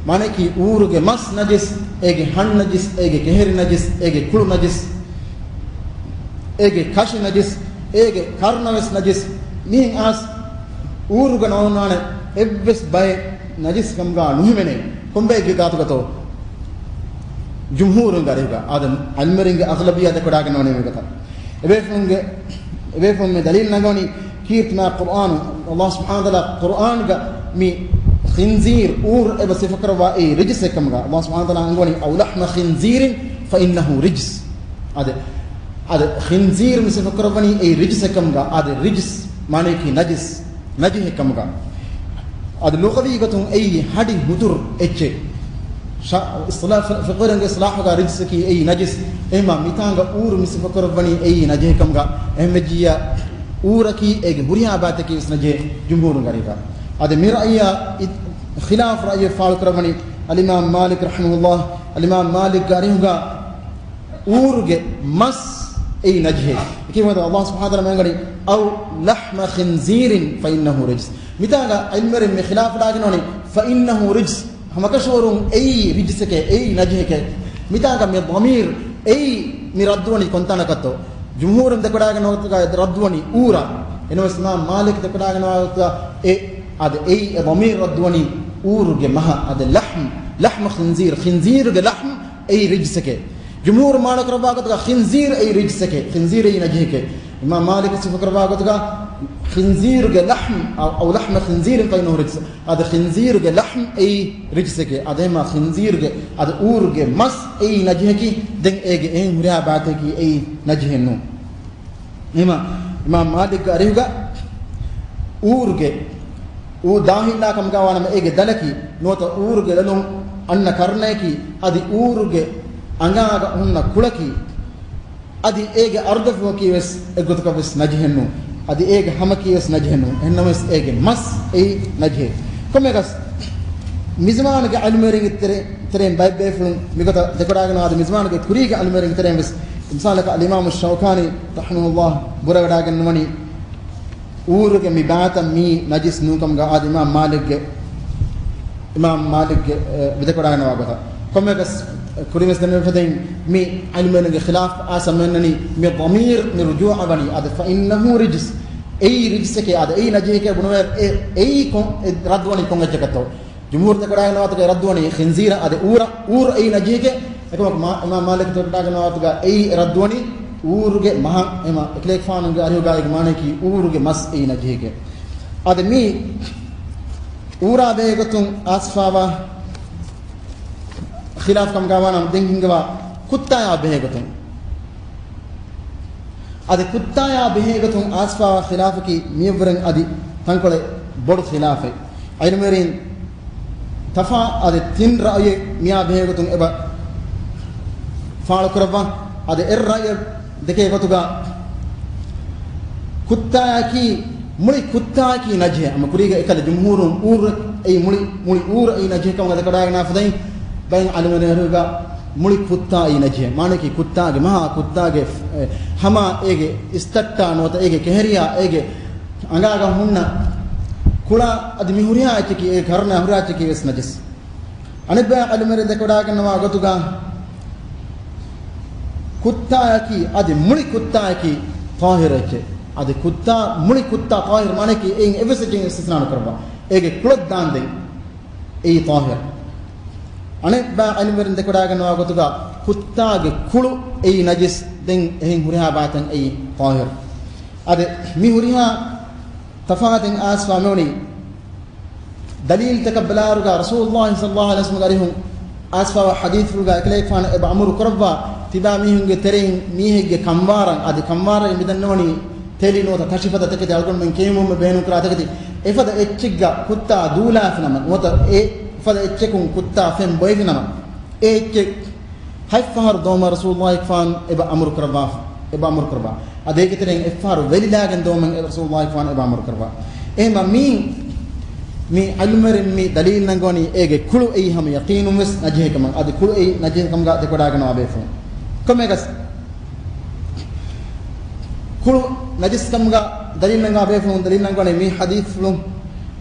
މާނައަކީ އޫރުގެ މަސް ނަޖިސް، އޭގެ ހަން ނަޖިސް، އޭގެ ކެހެރި ނަޖިސް، އޭގެ ކުޅު ނަޖިސް، އޭގެ ކަށި ނަޖިސް، އޭގެ ކަރުނަ ވެސް ނަޖިސް. މިހެން އާސް އޫރުގަ ނޯންނާނެ އެއްވެސް ބައެއް ނަޖިސް ކަމުގަ ނުހިމެނޭ. ކޮންބައެއްގެ ގާތުގަތޯ؟ ޖުމްހޫރުންގެ އަރިހުގަ. އާދެ، ޢިލްމުވެރިންގެ އަޣްލަބިއްޔާ ދެކެވަޑާގަންނަވަނީ މިގޮތަށް. އެބޭފުޅުންގެ، އެބޭފުޅުން މި ދަލީލު ނަގަވަނީ ކީރިތި މާތް ޤުރްއާނު. ﷲ ސުބްޙާނަހޫ ވަތަޢާލާ ޤުރްއާނުގަ މި ޚިންޒީރު، އޫރު އެބަ ސިފަކުރައްވާ އެއީ ރިޖްސެއް ކަމުގަ. ﷲ ސުބްޙާނަހޫ ވަތަޢާލާ އަންގަވަނީ، "أو لحم خنزير فإنه رجس." އާދެ، އާދެ، ޚިންޒީރު މި ސިފަކުރައްވަނީ އެއީ ރިޖްސެއް ކަމުގަ. އާދެ، ރިޖްސް މާނައަކީ ނަޖިސް، ނަޖިހެއް ކަމުގަ. އަދި ލުޣަވީ ގޮތުން އެއީ ހަޑި ހުތުރު އެއްޗެއް. ޝަ-، އިޞްލާ-، ފި-، ފިޤުހުވެރިންގެ އިޞްލާޙުގަ ރިޖްސަކީ އެއީ ނަޖިސް. އެހެންމާ މިތާނގަ އޫރު މި ސިފަކުރައްވަނީ އެއީ ނަޖިހެއް ކަމުގަ. އެހެންވެއްޖިއްޔާ އޫރަކީ އޭގެ ހުރިހާ ބާތަކީ ވެސް ނަޖިހެއް ޖުމްހޫރުންގެ އަރިހުގަ. އަދި މި ރައްޔާ އި-، ޚިލާފު ރައްޔެއް ފާޅުކުރައްވަނީ އަލްއިމާމް މާލިކް ރަޙިމަހުﷲ. އަލްއިމާމް މާލިކްގެ އަރިހުގަ އޫރުގެ މަސް އެއީ ނަޖިހެއް. އެކީ މިވަނީ ﷲ ސުބްޙާނަހޫ ވަތަޢާލާ މި އަންގަނީ، "أو لحم خنزير فإنه رجس." މިތާގަ ޢިލްމުވެރިން މި ޚިލާފު ވެޑާގަންނަވަނީ، "فإنه رجس." ހަމަކަށަވަރުން އެއީ ރިޖްސެކޭ، އެއީ ނަޖިހެކޭ. މިތާގަ މި ޟަމީރު އެއީ މި ރައްދުވަނީ ކޮންތާނަކަށްތޯ؟ ޖުމްހޫރުން ދެކެވަޑާގަންނަވާ ގޮތުގަ އެ ރައްދުވަނީ އޫރަށް. އެނަމަވެސް އިމާމް މާލިކް ދެކެވަޑާގަންނަވާ ގޮތުގަ އެ، އާދެ، އެއީ އެ ޟަމީރު ރައްދުވަނީ އޫރުގެ މަހަށް. އާދެ، لحم، لحم خنزير، ޚިންޒީރުގެ ލަޙްމް އެއީ ރިޖްސެކޭ. ޖުމްހޫރު މާނަ ކުރައްވާ ގޮތުގަ ޚިންޒީރު އެއީ ރިޖްސެކޭ، ޚިންޒީރު އެއީ ނަޖިހެކޭ. އިމާމް މާލިކް ސިފަ ކުރައްވާ ގޮތުގަ ޚިންޒީރުގެ ލަޙްމް، أو، أو لحم خنزير فإنه رجس. އަދި ޚިންޒީރުގެ ލަޙްމް އެއީ ރިޖްސެކޭ. އަދި އެހެންމާ ޚިންޒީރުގެ، އަދި އޫރުގެ މަސް އެއީ ނަޖިހަކީ، ދެން އޭގެ އެހެން ހުރިހާ ބާތަކީ އެއީ ނަޖިހެއް ނޫން. އެހެންމާ އިމާމް މާލިކްގެ އަރިހުގަ އޫރުގެ އޫ ދާހިލްއާ ކަމުގަ ވާނަމަ އޭގެ ދަލަކީ ނުވަތަ އޫރުގެ ދަލުން އަންނަ ކަރުނައަކީ، އަދި އޫރުގެ އަނގާގަ ހުންނަ ކުޅަކީ، އަދި އޭގެ އަރުދަފުއަކީ ވެސް އެއްގޮތަކަށް ވެސް ނަޖިހެއް ނޫން. އަދި އޭގެ ހަމަކީ ވެސް ނަޖިހެއް ނޫން. އެހެންނަމަވެސް އޭގެ މަސް އެއީ ނަޖިހެއް. ކޮންމެއަކަސް މިޒުމާނުގެ ޢިލްމުވެރިންގެ ތެރެ-، ތެރެއިން ބައެއް ބޭފުޅުން މިގޮތަށް ދެކެވަޑާގަންނަވާ އަދި މިޒުމާނުގެ ކުރީގެ ޢިލްމުވެރިންގެ ތެރެއިން ވެސް، މިސާލަކަށް އަލްއިމާމު ޝައުކާނީ ރަޙިމަހުﷲ ބުރަވެޑާގަންނަވަނީ، އޫރުގެ މި ބާތައް މީ ނަޖިސް ނޫންކަމުގަ އާދެ އިމާމް މާލިކްގެ، އިމާމް މާލިކްގެ، އެ، ވިދެކޮޑާގަންނަވާ ގޮތަށް. ކޮންމެއަކަސް ކުރިންވެސް ދެންނެވިފަދައިން މި ޢިލްމުވެރިންގެ ޚިލާފް އާސަ މެންނަނީ މި ޟަމީރު މި ރުޖޫޢަ ވަނީ އާދެ، فإنه رجس. އެއީ ރިޖްސެކޭ އާދެ، އެއީ ނަޖިހެކޭ ބުނުވޭ، އެ، އެއީ ކޮން، އެ ރައްދުވަނީ ކޮން އެއްޗަކަށްތޯ؟ ޖުމްހޫރު ދެކެވަޑާގަންނަވާތުގަ އެ ރައްދުވަނީ ޚިންޒީރަށް އާދެ، އޫރަށް، އޫރު އެއީ ނަޖިހެކޭ. އެކަމަކު މާ-، އިމާމް މާލިކް ދެކެވަޑާގަންނަވާތުގަ އެއީ ރައްދުވަނީ އޫރުގެ މަހަށް. އެހެންމާ އެކަލޭގެފާނުގެ އަރިހުގަ އޭގެ މާނައަކީ އޫރުގެ މަސް އެއީ ނަޖިހެކޭ. އާދެ މީ އޫރާ ބެހޭގޮތުން އާސްފާވާ ޚިލާފް ކަމުގަ ވާނަމަ ދެން ހިނގަވާ ކުއްތާޔާ ބެހޭގޮތުން. އަދި ކުއްތާޔާ ބެހޭގޮތުން އާސްފާވާ ޚިލާފަކީ މިއަށްވުރެން އަދި ތަންކޮޅެއް ބޮޑު ޚިލާފެއް. ޢިލްމުވެރިން ތަފާ އަދި ތިން ރައުޔެއް މިއާ ބެހޭގޮތުން އެބަ ފާޅުކުރައްވާ. އަދި އެއް ރައުޔެއް ދެކޭ ގޮތުގަ ކުއްތާއަކީ، މުޅި ކުއްތާއަކީ ނަޖިހެއް. ހަމަ ކުރީގަ އެކަލަ ޖުމްހޫރުން އޫރު އެއީ މުޅި، މުޅި އޫރު އެއީ ނަޖިހެއް ކަމުގަ ދެކެވަޑައިގަންނާފަ ދެން ބައެއް އަލިމަރޭރުގަ މުޅި ކުއްތާ އެއީ ނަޖިހެއް. މާނައަކީ ކުއްތާގެ މަހާ ކުއްތާގެ، އެ، ހަމަ އޭގެ އިސްތައްޓާ ނުވަތަ އޭގެ ކެހެރިޔާ އޭގެ އަނގާގަ ހުންނަ ކުޅަ އަދި މި ހުރިހާ އެއްޗަކީ، އޭގެ ކަރުނަ ހުރިހާ އެއްޗަކީ ވެސް ނަޖިސް. އަނެއްބައި އަލިމަރޭ ދެކެވަޑައިގަންނަވާ ގޮތުގަ ކުއްތާއަކީ، އަދި މުޅި ކުއްތާއަކީ ޠާހިރު އެއްޗެއް. އަދި ކުއްތާ، މުޅި ކުއްތާ ޠާހިރު މާނައަކީ އެއިން އެއްވެސް އެއްޗެއް އިސްތިސްނާ ނުކުރައްވާ. އޭގެ ކުޅަށް ދާންދެން އެއީ ޠާހިރު. އަނެއްބައި އަލިމަރޭ ދެކެވަޑައިގަންނަވާ ގޮތުގަ ކުއްތާގެ ކުޅު އެއީ ނަޖިސް، ދެން އެހެން ހުރިހާ ބައިތައް އެއީ ޠާހިރު. އަދި މި ހުރިހާ ތަފާތެއް އައިސްފާ މިވަނީ ދަލީލްތަކަށް ބަލާއިރުގަ ރަސޫލުﷲ ޞައްލަﷲ ޢަލައިހި ވަސައްލަމްގެ އަރިހުން އައިސްފާވާ ޙަދީޘްފުޅުގަ އެކަލޭގެފާނު އެބަ އަމުރު ކުރައްވާ، ތިބާ މީހުންގެ ތެރެއިން މީހެއްގެ ކަންވާރަށް، އަދި ކަންވާރަށް މިދަންނަވަނީ ތެލި ނުވަތަ ތަށިފަދަ ތަކެތި އަޅުގަނޑުމެން ކެއުމުން ބޭނުންކުރާ ތަކެތި، އެފަދަ އެއްޗެއްގަ ކުއްތާ ދޫލާފިނަމަ، ނުވަތަ އެ ފަދަ އެއްޗަކުން ކުއްތާ ފެން ބޮއެފިނަމަ، އެ އެއްޗެއް ހަތް ފަހަރު ދޮވަމަށް ރަސޫލުﷲ ފާން އެބަ އަމުރު ކުރައްވާ، އެބަ އަމުރު ކުރައްވާ. އަދި އޭގެ ތެރެއިން އެއްފަހަރު ވެލިލާގެން ދޮވަމަށް ރަސޫލުﷲ ފާން އެބަ އަމުރު ކުރައްވާ. އެހެންމަ މީ، މި އަލިމަރެން މި ދަލީލް ނަންގަވަނީ އޭގެ ކުޅު އެއީ ހަމަ ޔަޤީނުން ވެސް ނަޖިހެއް ކަމަށް، އަދި ކުޅު އެއީ ނަޖިހެއް ކަމުގަ ދެކެވަޑައިގަންނަވާ ބޭފުޅުން. ކޮންމެއަކަސް ކުޅު ނަޖިސް ކަމުގަ ދަލީލް ނަންގާ ބޭފުޅުން ދަލީލް ނަންގަވަނީ މި ޙަދީޘްފުޅުން.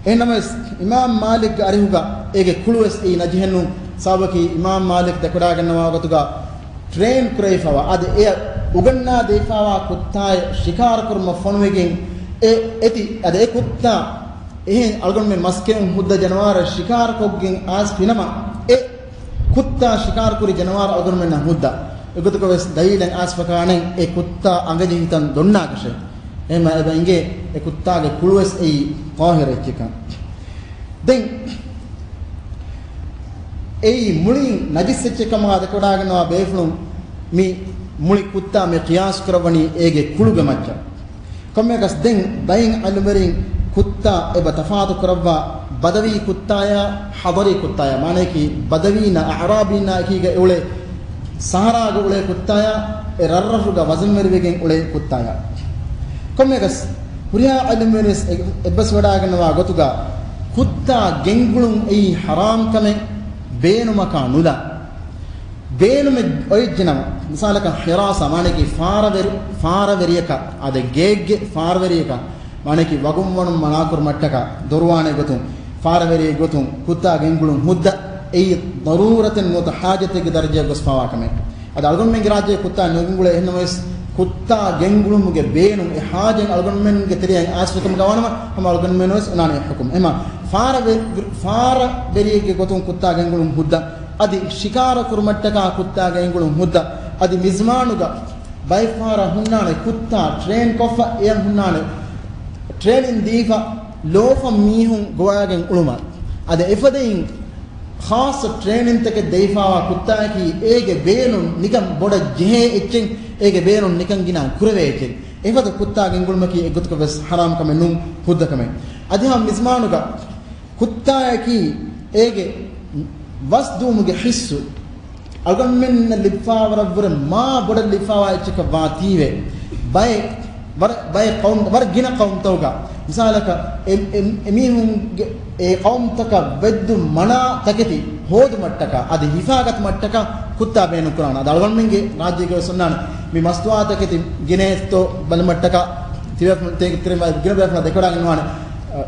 އެހެންނަމަވެސް، އިމާމް މާލިކްގެ އަރިހުގަ އޭގެ ކުޅުވެސް އެއީ ނަޖިހެއްނޫން. ސަބަބަކީ، އިމާމް މާލިކް ދެކެވަޑައިގަންނަވާ ގޮތުގަ ޓްރޭން ކުރެވިފައިވާ، އަދި އެ އުގަންނާ ދެވިފައިވާ ކުއްތާއެއް ޝިކާރަ ކުރުމަށް ފޮނުވިގެން އެ އެތި، އަދި އެ ކުއްތާ އެހެން އަޅުގަނޑުމެން މަސްކެއުން ހުއްދަ ޖަނަވާރަށް ޝިކާރަ ކޮށްގެން އައިސްފިނަމަ، އެ ކުއްތާ ޝިކާރަ ކުރި ޖަނަވާރު އަޅުގަނޑުމެންނަށް ހުއްދަ. އެގޮތަކަށް ވެސް ދަލީލެއް އައިސްފަކާނެ އެ ކުއްތާ އަނގަޖެހި ތަން ދޮންނާކަށެއް. އެހެންމަ އެބަ އިނގޭ އެ ކުއްތާގެ ކުޅުވެސް އެއީ ޠާހިރު އެއްޗެކަން. ދެން އެއީ މުޅިން ނަޖިސް އެއްޗެއް ކަމަށް ދެކެވަޑައިގަންނަވާ ބޭފުޅުން މި މުޅި ކުއްތާ މި ޤިޔާސް ކުރައްވަނީ އޭގެ ކުޅުގެ މައްޗަށް. ކޮންމެއަކަސް ދެން ބައެއް އަލިމަރިން ކުއްތާ އެބަ ތަފާތު ކުރައްވާ ބަދަވީ ކުއްތާޔާ ޙަޟަރީ ކުއްތާޔާ، މާނައަކީ ބަދަވީންނާ އަޢުރާބީންނާ އެކީގަ އެއުޅޭ ސަހަރާގަ އުޅޭ ކުއްތާޔާ، އެ ރަށްރަށުގަ ވަޒަންވެރިވެގެން އުޅޭ ކުއްތާޔާ. ކޮންމެއަކަސް ހުރިހާ އަލިމަރިން ވެސް އެ-، އެއްބަސްވަޑައިގަންނަވާ ގޮތުގަ ކުއްތާ ގެންގުޅުން އެއީ ޙަރާމް ކަމެއް ބޭނުމަކާ ނުލާ. ބޭނުމެއް އޮތްޖެނަމަ، މިސާލަކަށް ޙިރާސާ، މާނައަކީ ފާރަވެރި-، ފާރަވެރިޔަކަށް، އާދެ، ގެއެއްގެ ފާރަވެރިޔަކަށް، މާނައަކީ ވަގުން ވަނުން މަނާކުރުމަށްޓަކާ، ދޮރުވާނެ ގޮތުން، ފާރަވެރި ގޮތުން، ކުއްތާ ގެންގުޅުން ހުއްދަ، އެއީ ޟަރޫރަތެއް ނުވަތަ ޙާޖަތެއްގެ ދަރަޖައަށް ގޮސްފައިވާ ކަމެއް. އަދި އަޅުގަނޑުމެންގެ ރާއްޖޭ ކުއްތާ ނުގެންގުޅޭ، އެހެންނަމަވެސް، ކުއްތާ ގެންގުޅުމުގެ ބޭނުން އެ ޙާޖަތް އަޅުގަނޑުމެންގެ ތެރެއަށް އައިސްފިކަމުގަ ވާނަމަ، ހަމަ އަޅުގަނޑުމެން ވެސް އޮންނާނެ އެ ޙުކުމް. އެމަ ފާރަވެ-، ފާރަވެރިއެއްގެ ގޮތުން ކުއްތާ ގެންގުޅުން ހުއްދަ، އަދި ޝިކާރަ ކުރުމަށްޓަކާ ކުއްތާ ގެންގުޅުން ހުއްދަ، އަދި މިޒްމާނުގަ ބައެއްފަހަރަށް ހުންނާނެ ކުއްތާ ޓްރޭން ކޮށްފަ އެޔަށް ހުންނާނެ ޓްރޭނިން ދީފަ ލޯފަން މީހުން ގޮވާގެން އުޅުމަށް. އަދި އެފަދައިން ޚާއްޞަ ޓްރޭނިންތަކެއް ދެވިފައިވާ ކުއްތާއަކީ އޭގެ ބޭނުން ނިކަން ބޮޑަށް ޖެހޭ އެއްޗެއް، އޭގެ ބޭނުން ނިކަން ގިނަ ކުރެވޭ އެއްޗެއް. އެފަދަ ކުއްތާ ގެންގުޅުމަކީ އެއްގޮތަކަށް ވެސް ޙަރާމް ކަމެއް ނޫން، ހުއްދަ ކަމެއް. އަދި ހަމަ މިޒްމާނުގަ ކުއްތާއަކީ އޭގެ ވަސް ދުވުމުގެ ޙިއްސު އަޅުގަނޑުމެންނަށް ލިބިފައިވާ ވަރަށްވުރެ މާ ބޮޑަށް ލިބިފައިވާ އެއްޗަކަށް ވާތީވެ، ބައެއް، ވަރަށް، ބައެއް ޤައުމް، ވަރަށް ގިނަ ޤައުމްތަކުގަ، މިސާލަކަށް، އެ، އެ، އެމީހުންގެ އެ ޤައުމްތަކަށް ވެއްދުން މަނާ ތަކެތި ހޯދުމަށްޓަކާ، އަދި ހިފާގަތުމަށްޓަކާ ކުއްތާ ބޭނުންކުރާނެ. އަދި އަޅުގަނޑުމެންގެ ރާއްޖޭގަ ވެސް އޮންނާނެ މި މަސްދުވާ ތަކެތި ގިނައެއްތޯ ބަލުމަށްޓަކާ ތިބޭފުޅުން ތޭ-، ތެރެ-، ގިނަ ބޭފުޅުން ދެކެވަޑައިގަންނަވާނެ. އަ،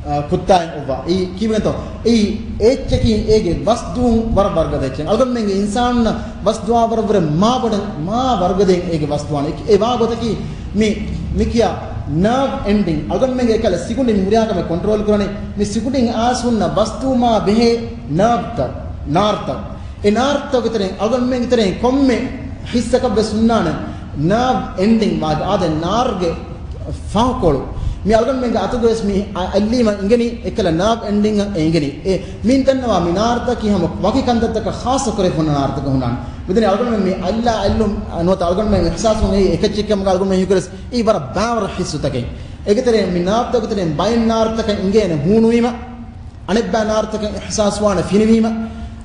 އަ، ކުއްތާއެއް އޮއްވާ. އެއީ ކީއްވެގެންތޯ؟ އެއީ އެއްޗަކީ އޭގެ ވަސް ދުވުން ވަރަށް ވަރުގަދަ އެއްޗެއް. އަޅުގަނޑުމެންގެ އިންސާނުންނަށް ވަސް ދުވާ ވަރަށްވުރެ މާ ބޮޑަށް، މާ ވަރުގަދައިން އޭގެ ވަސް ދުވާނެ. އެ-، އެ ވާގޮތަކީ މި، މި ކިޔާ ނާވް އެންޑިން. އަޅުގަނޑުމެންގެ އެކަލަ ސިކުނޑި މި ހުރިހާ ކަމެއް ކޮންޓްރޯލް ކުރަނީ. މި ސިކުނޑިން އައިސް ހުންނަ ވަސް ދުވުމާ ބެހޭ ނާވްތައް، ނާރްތައް. އެ ނާރްތަކުގެ ތެރެއިން، އަޅުގަނޑުމެންގެ ތެރެއިން ކޮންމެ ހިއްސަކަށް ވެސް ހުންނާނެ ނާވް އެންޑިން ވާގެ އާދެ ނާރްގެ ފަހުކޮޅު. މި އަޅުގަނޑުމެންގެ އަތުގަވެސް މި އަ-، އައްލީމަ އިނގެނީ، އެކަލަ ނާވް އެންޑިން އަށް އެ އިނގެނީ. އެ މިން ދަންނަވާ މި ނާރްތަކީ ހަމަ ވަކި ކަންތައްތަކަށް ޚާއްޞަ ކުރެ ފޮންނަ ނާރްތަކަށް ހުންނާނެ. މިދަނީ އަޅުގަނޑުމެން މި އައްލާ އައްލުން، އަ، ނުވަތަ އަޅުގަނޑުމެން އިޙްސާސްވުން އެއީ އެކައްޗެއް ކަމުގަ އަޅުގަނޑުމެން ހީކުރެސް އެއީ ވަރަށް ބާވަރު ޙިއްސުތަކެއް. އޭގެ ތެރެއިން މި ނާރްތަކުގެ ތެރެއިން ބައެއް ނާރްތަކަށް އިނގޭނެ ހޫނުވީމަ، އަނެއްބައި ނާރްތަކަށް އިޙްސާސްވާނެ ފިނިވީމަ،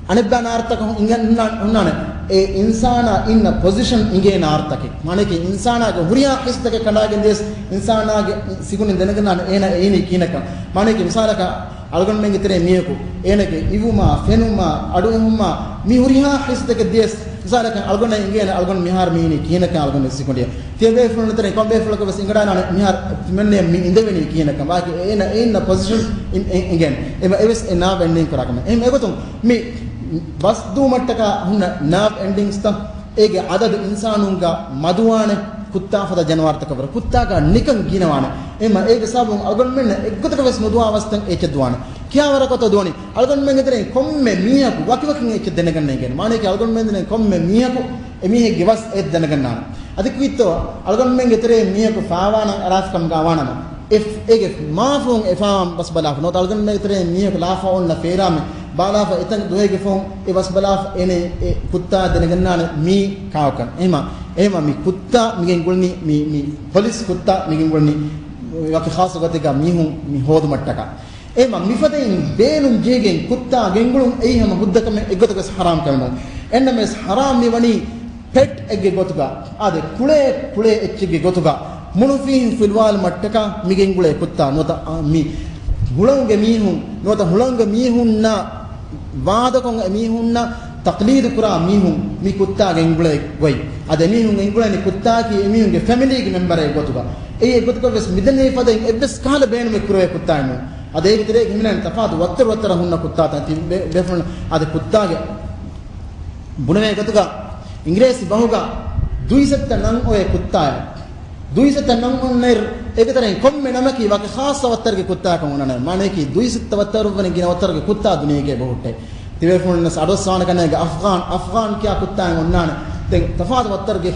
އަނެއްބައި ނާރްތަކަށް އިނގެ-، ހުންނާ-، ހުންނާނެ އެ އިންސާނާ އިންނަ ޕޮޒިޝަން އިނގޭ ނާރުތަކެއް. މާނައަކީ އިންސާނާގެ ހުރިހާ ހިސްތަކެއް ކަނޑާގެން ދިޔަސް، އިންސާނާގެ ސިކުނޑިން ދެނެގަންނާނެ އޭނަ އެ އިނީ ކިހިނަކަން. މާނައަކީ މިސާލަކަށް އަޅުގަނޑުމެންގެ ތެރޭ މީހަކު އޭނަގެ އިވުމާ، ފެނުމާ، އަޑުއެހުމާ، މި ހުރިހާ ހިސްތަކެއް ދިޔަސް، މިސާލަކަށް އަޅުގަނޑަށް އިނގޭނެ އަޅުގަނޑު މިހާރު މި އިނީ ކިހިނަކަން އަޅުގަނޑު ސިކުނޑިއަށް. ތިޔަބޭފުޅުން ތެރެއިން ކޮންބޭފުޅަކަށް ވެސް އިނގަންނާނެ މިހާރު ތިމަންނަޔަށް މި އިނދެވެނީ ކިހިނަކަން. ވާކި އޭނަ އެ އިންނަ ޕޮޒިޝަން އިން-، އިން-، އިނގޭނެ. އެމަ އެވެސް އެ ނާވް އެންޑިން ކުރާ ކަމެއް. އެހެން އެގޮތުން މި ބަސް ދޫމަށްޓަކާ ހުންނަ ނާވް އެންޑިންގްސްތައް އޭގެ އަދަދު އިންސާނުންގަ މަދުވާނެ، ކުއްތާ ފަދަ ޖަނަވާރުތަކަށް ވުރެ ކުއްތާގަ ނިކަން ގިނަވާނެ. އެހެންމަ އޭގެ ސަބަބުން އަޅުގަނޑުމެންނަށް އެއްގޮތަކަށް ވެސް ނުދުވާ ބަސްތައް އެއްޗެއް ދުވާނެ. ކިޔާވަރަކަށްތޯ ދުވަނީ؟ އަޅުގަނޑުމެންގެ ތެރެއިން ކޮންމެ މީހަކު ވަކިވަކިން އެއްޗެއް ދެނެގަންނަ އިނގޭނެ. މާނައަކީ އަޅުގަނޑުމެން ތެރެއިން ކޮންމެ މީހަކު އެމީހެއްގެ ބަސް އެއް ދެނެގަންނާނެ. އަދި ކީއްތޯ؟ އަޅުގަނޑުމެންގެ ތެރެއިން މީހަކު ފާވާނަން އަރާފިކަމުގަ ވާނަމަ، އެ، އޭގެ މާފަހުން އެ ފާވާން ބަސް ބަލާފަ ނުވަތަ އަޅުގަނޑުމެންގެ ތެރެއިން މީހަކު ލާފަ އޮންނަ ފޭރާމެ ބާލާފަ އެތަން ދުވަހެއްގެ ފަހުން އެ ބަސް ބަލާފަ އޭނަ އެ ކުއްތާ ދެނެގަންނާނެ މީ ކާކަން. އެހެމަ، އެހެމަ މި ކުއްތާ މިގެންގުޅުނީ، މި، މި ޕޮލިސް ކުއްތާ މިގެންގުޅުނީ ވަކި ޚާއްޞަ ގޮތެއްގަ މީހުން މި ހޯދުމަށްޓަކާ. އެހެމަ މިފަދައިން ބޭނުން ޖެހިގެން ކުއްތާ ގެންގުޅުން އެއީ ހަމަ ހުއްދަކަމެއް އެއްގޮތަކަސް ޙަރާމް ކަމެއް ނޫން. އެންނަމެސް ޙަރާމް މިވަނީ ޕެޓް އެއްގެ ގޮތުގަ، އާދެ، ކުޅޭ ކުޅޭ އެއްޗެއްގެ ގޮތުގަ، މުނުފީހިން ފިލުވާލުމަށްޓަކާ މި ގެންގުޅޭ ކުއްތާ ނުވަތަ، އާ، މި ހުޅަނގުގެ މީހުން ނުވަތަ ހުޅަނގުގެ މީހުންނާ ވާދަކޮށް އެމީހުންނަށް ތަޤްލީދު ކުރާ މީހުން މި ކުއްތާ ގެންގުޅޭ ގޮތް. އަދި އެމީހުން ގެންގުޅެނީ ކުއްތާއަކީ އެމީހުންގެ ފެމިލީގެ މެމްބަރެއް ގޮތުގަ. އެއީ އެއްގޮތަކަށް ވެސް މިދެންނެވި ފަދައިން އެއްވެސް ކަހަލަ ބޭނުމެއް ކުރެވޭ ކުއްތާއެއް ނޫން. އަދި އޭގެ ތެރޭގަ ހިމެނޭނެ ތަފާތު ވައްތަރު ވައްތަރަށް ހުންނަ ކުއްތާތައް. ތި ބޭ-، ބޭފުޅުން އަދި ކުއްތާގެ ބުނެވޭ ގޮތުގަ އިނގިރޭސި ބަހުގަ ދުއިސައްތަ ނަން އޮވޭ ކުއްތާއެއް. ދުއިސައްތަ ނަން އޮންނައިރު އޭގެ ތެރެއިން ކޮންމެ ނަމަކީ ވަކި ޚާއްޞަ ވައްތަރުގެ ކުއްތާއަކަށް އޮންނާނެ. މާނައަކީ ދުއިސައްތަ ވައްތަރު ވަނީ ގިނަ ވައްތަރުގެ ކުއްތާ ދުނިޔޭގައި ބަހުއްޓޭ. ތިބޭފުޅުންނަށް އަޑުއައްސާނެ ކަންނޭގެ އަފްޣާން، އަފްޣާން ކިޔާ ކުއްތާއެއް އޮންނާނެ. ދެން ތަފާތު ވައްތަރުގެ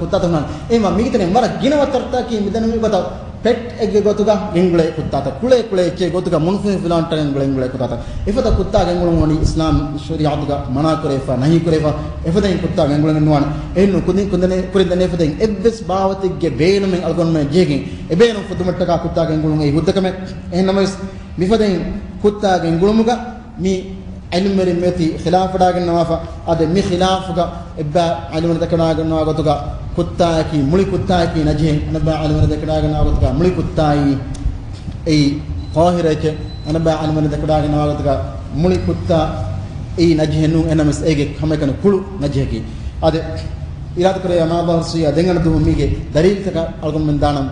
ކުއްތާތައް އޮންނާނެ. އެހެންވީމަ މީގެ ތެރެއިން ވަރަށް ގިނަ ވައްތަރުތަކަކީ މިދެންނެވި ގޮތަށް ޕެޓް އެއްގެ ގޮތުގަ ގެންގުޅޭ ކުއްތާތައް، ކުޅޭ ކުޅޭ އެއްޗެއް ގޮތުގަ މުނުފީހިން ފިލުވާލުމަށްޓަކާ ގެންގުޅޭ ކުއްތާތައް. އެފަދަ ކުއްތާ ގެންގުޅުން ވަނީ އިސްލާމް ޝަރީޢަތުގަ މަނާ ކުރެވިފަ، ނަހީ ކުރެވިފަ، އެފަދައިން ކުއްތާ ގެންގުޅެމެއް ނުވާނެ. އެހެންނު ކުދިން ކުދިން ކުރިން ދެންނެވި ފަދައިން އެއްވެސް ބާވަތެއްގެ ބޭނުމެއް އަޅުގަނޑުމެން ޖެހިގެން އެ ބޭނުން ފުއްދުމަށްޓަކާ ކުއްތާ ގެންގުޅުން އެއީ ހުއްދަ ކަމެއް. އެހެންނަމަވެސް މިފަދައިން ކުއްތާ ގެންގުޅުމުގަ މި ޢިލްމުވެރިން މިއޮތީ ޚިލާފްވެވަޑައިގަންނަވާފަ. އަދި މި ޚިލާފުގަ އެއްބައި ޢިލްމުވެރިން ދެކެވަޑައިގަންނަވާ ގޮތުގަ ކުއްތާއަކީ މުޅި ކުއްތާއަކީ ނަޖިހެއް. އަނެއްބައި ޢިލްމުވެރިން ދެކެވަޑައިގަންނަވާ ގޮތުގަ މުޅި ކުއްތާއީ އެއީ ޠާހިރައެކޭ. އަނެއްބައި ޢިލްމުވެރިން ދެކެވަޑައިގަންނަވާ ގޮތުގަ މުޅި ކުއްތާ އެއީ ނަޖިހެއް ނޫން. އެހެންނަމަވެސް އޭގެ ހަމައެކަނި ކުޅު ނަޖިހަކީ. އަދި އިރާދަކުރެއްވިޔާ މާ ބާހަރު ސުޔާ ދެން އަންނަ ދުވަހު މީގެ ދަލީލްތަކަށް އަޅުގަނޑުމެން ދާނަން.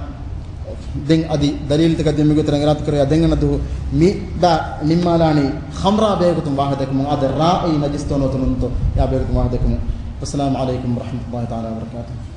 ދެން އަދި ދަލީލްތަކަށް ދިޔުމުގެ ތެރެއިން އިރާދަކުރެއްވިޔާ ދެން އަންނަ ދުވަހު މި ބައި ނިންމާލާނީ ޚަމްރާ ބެހޭގޮތުން ވާހަކަދެއްކުމުން. އާދެ، ރާ އެއީ ނަޖިސްތޯ ނުވަތަ ނޫންތޯ އެއާ ބެހޭގޮތުން ވާހަކަދެއްކުމުން. ވައްސަލާމު ޢަލައިކުމް ވަރަޙްމަތުﷲ ތަޢާލާ ވަބަރަކާތުހު.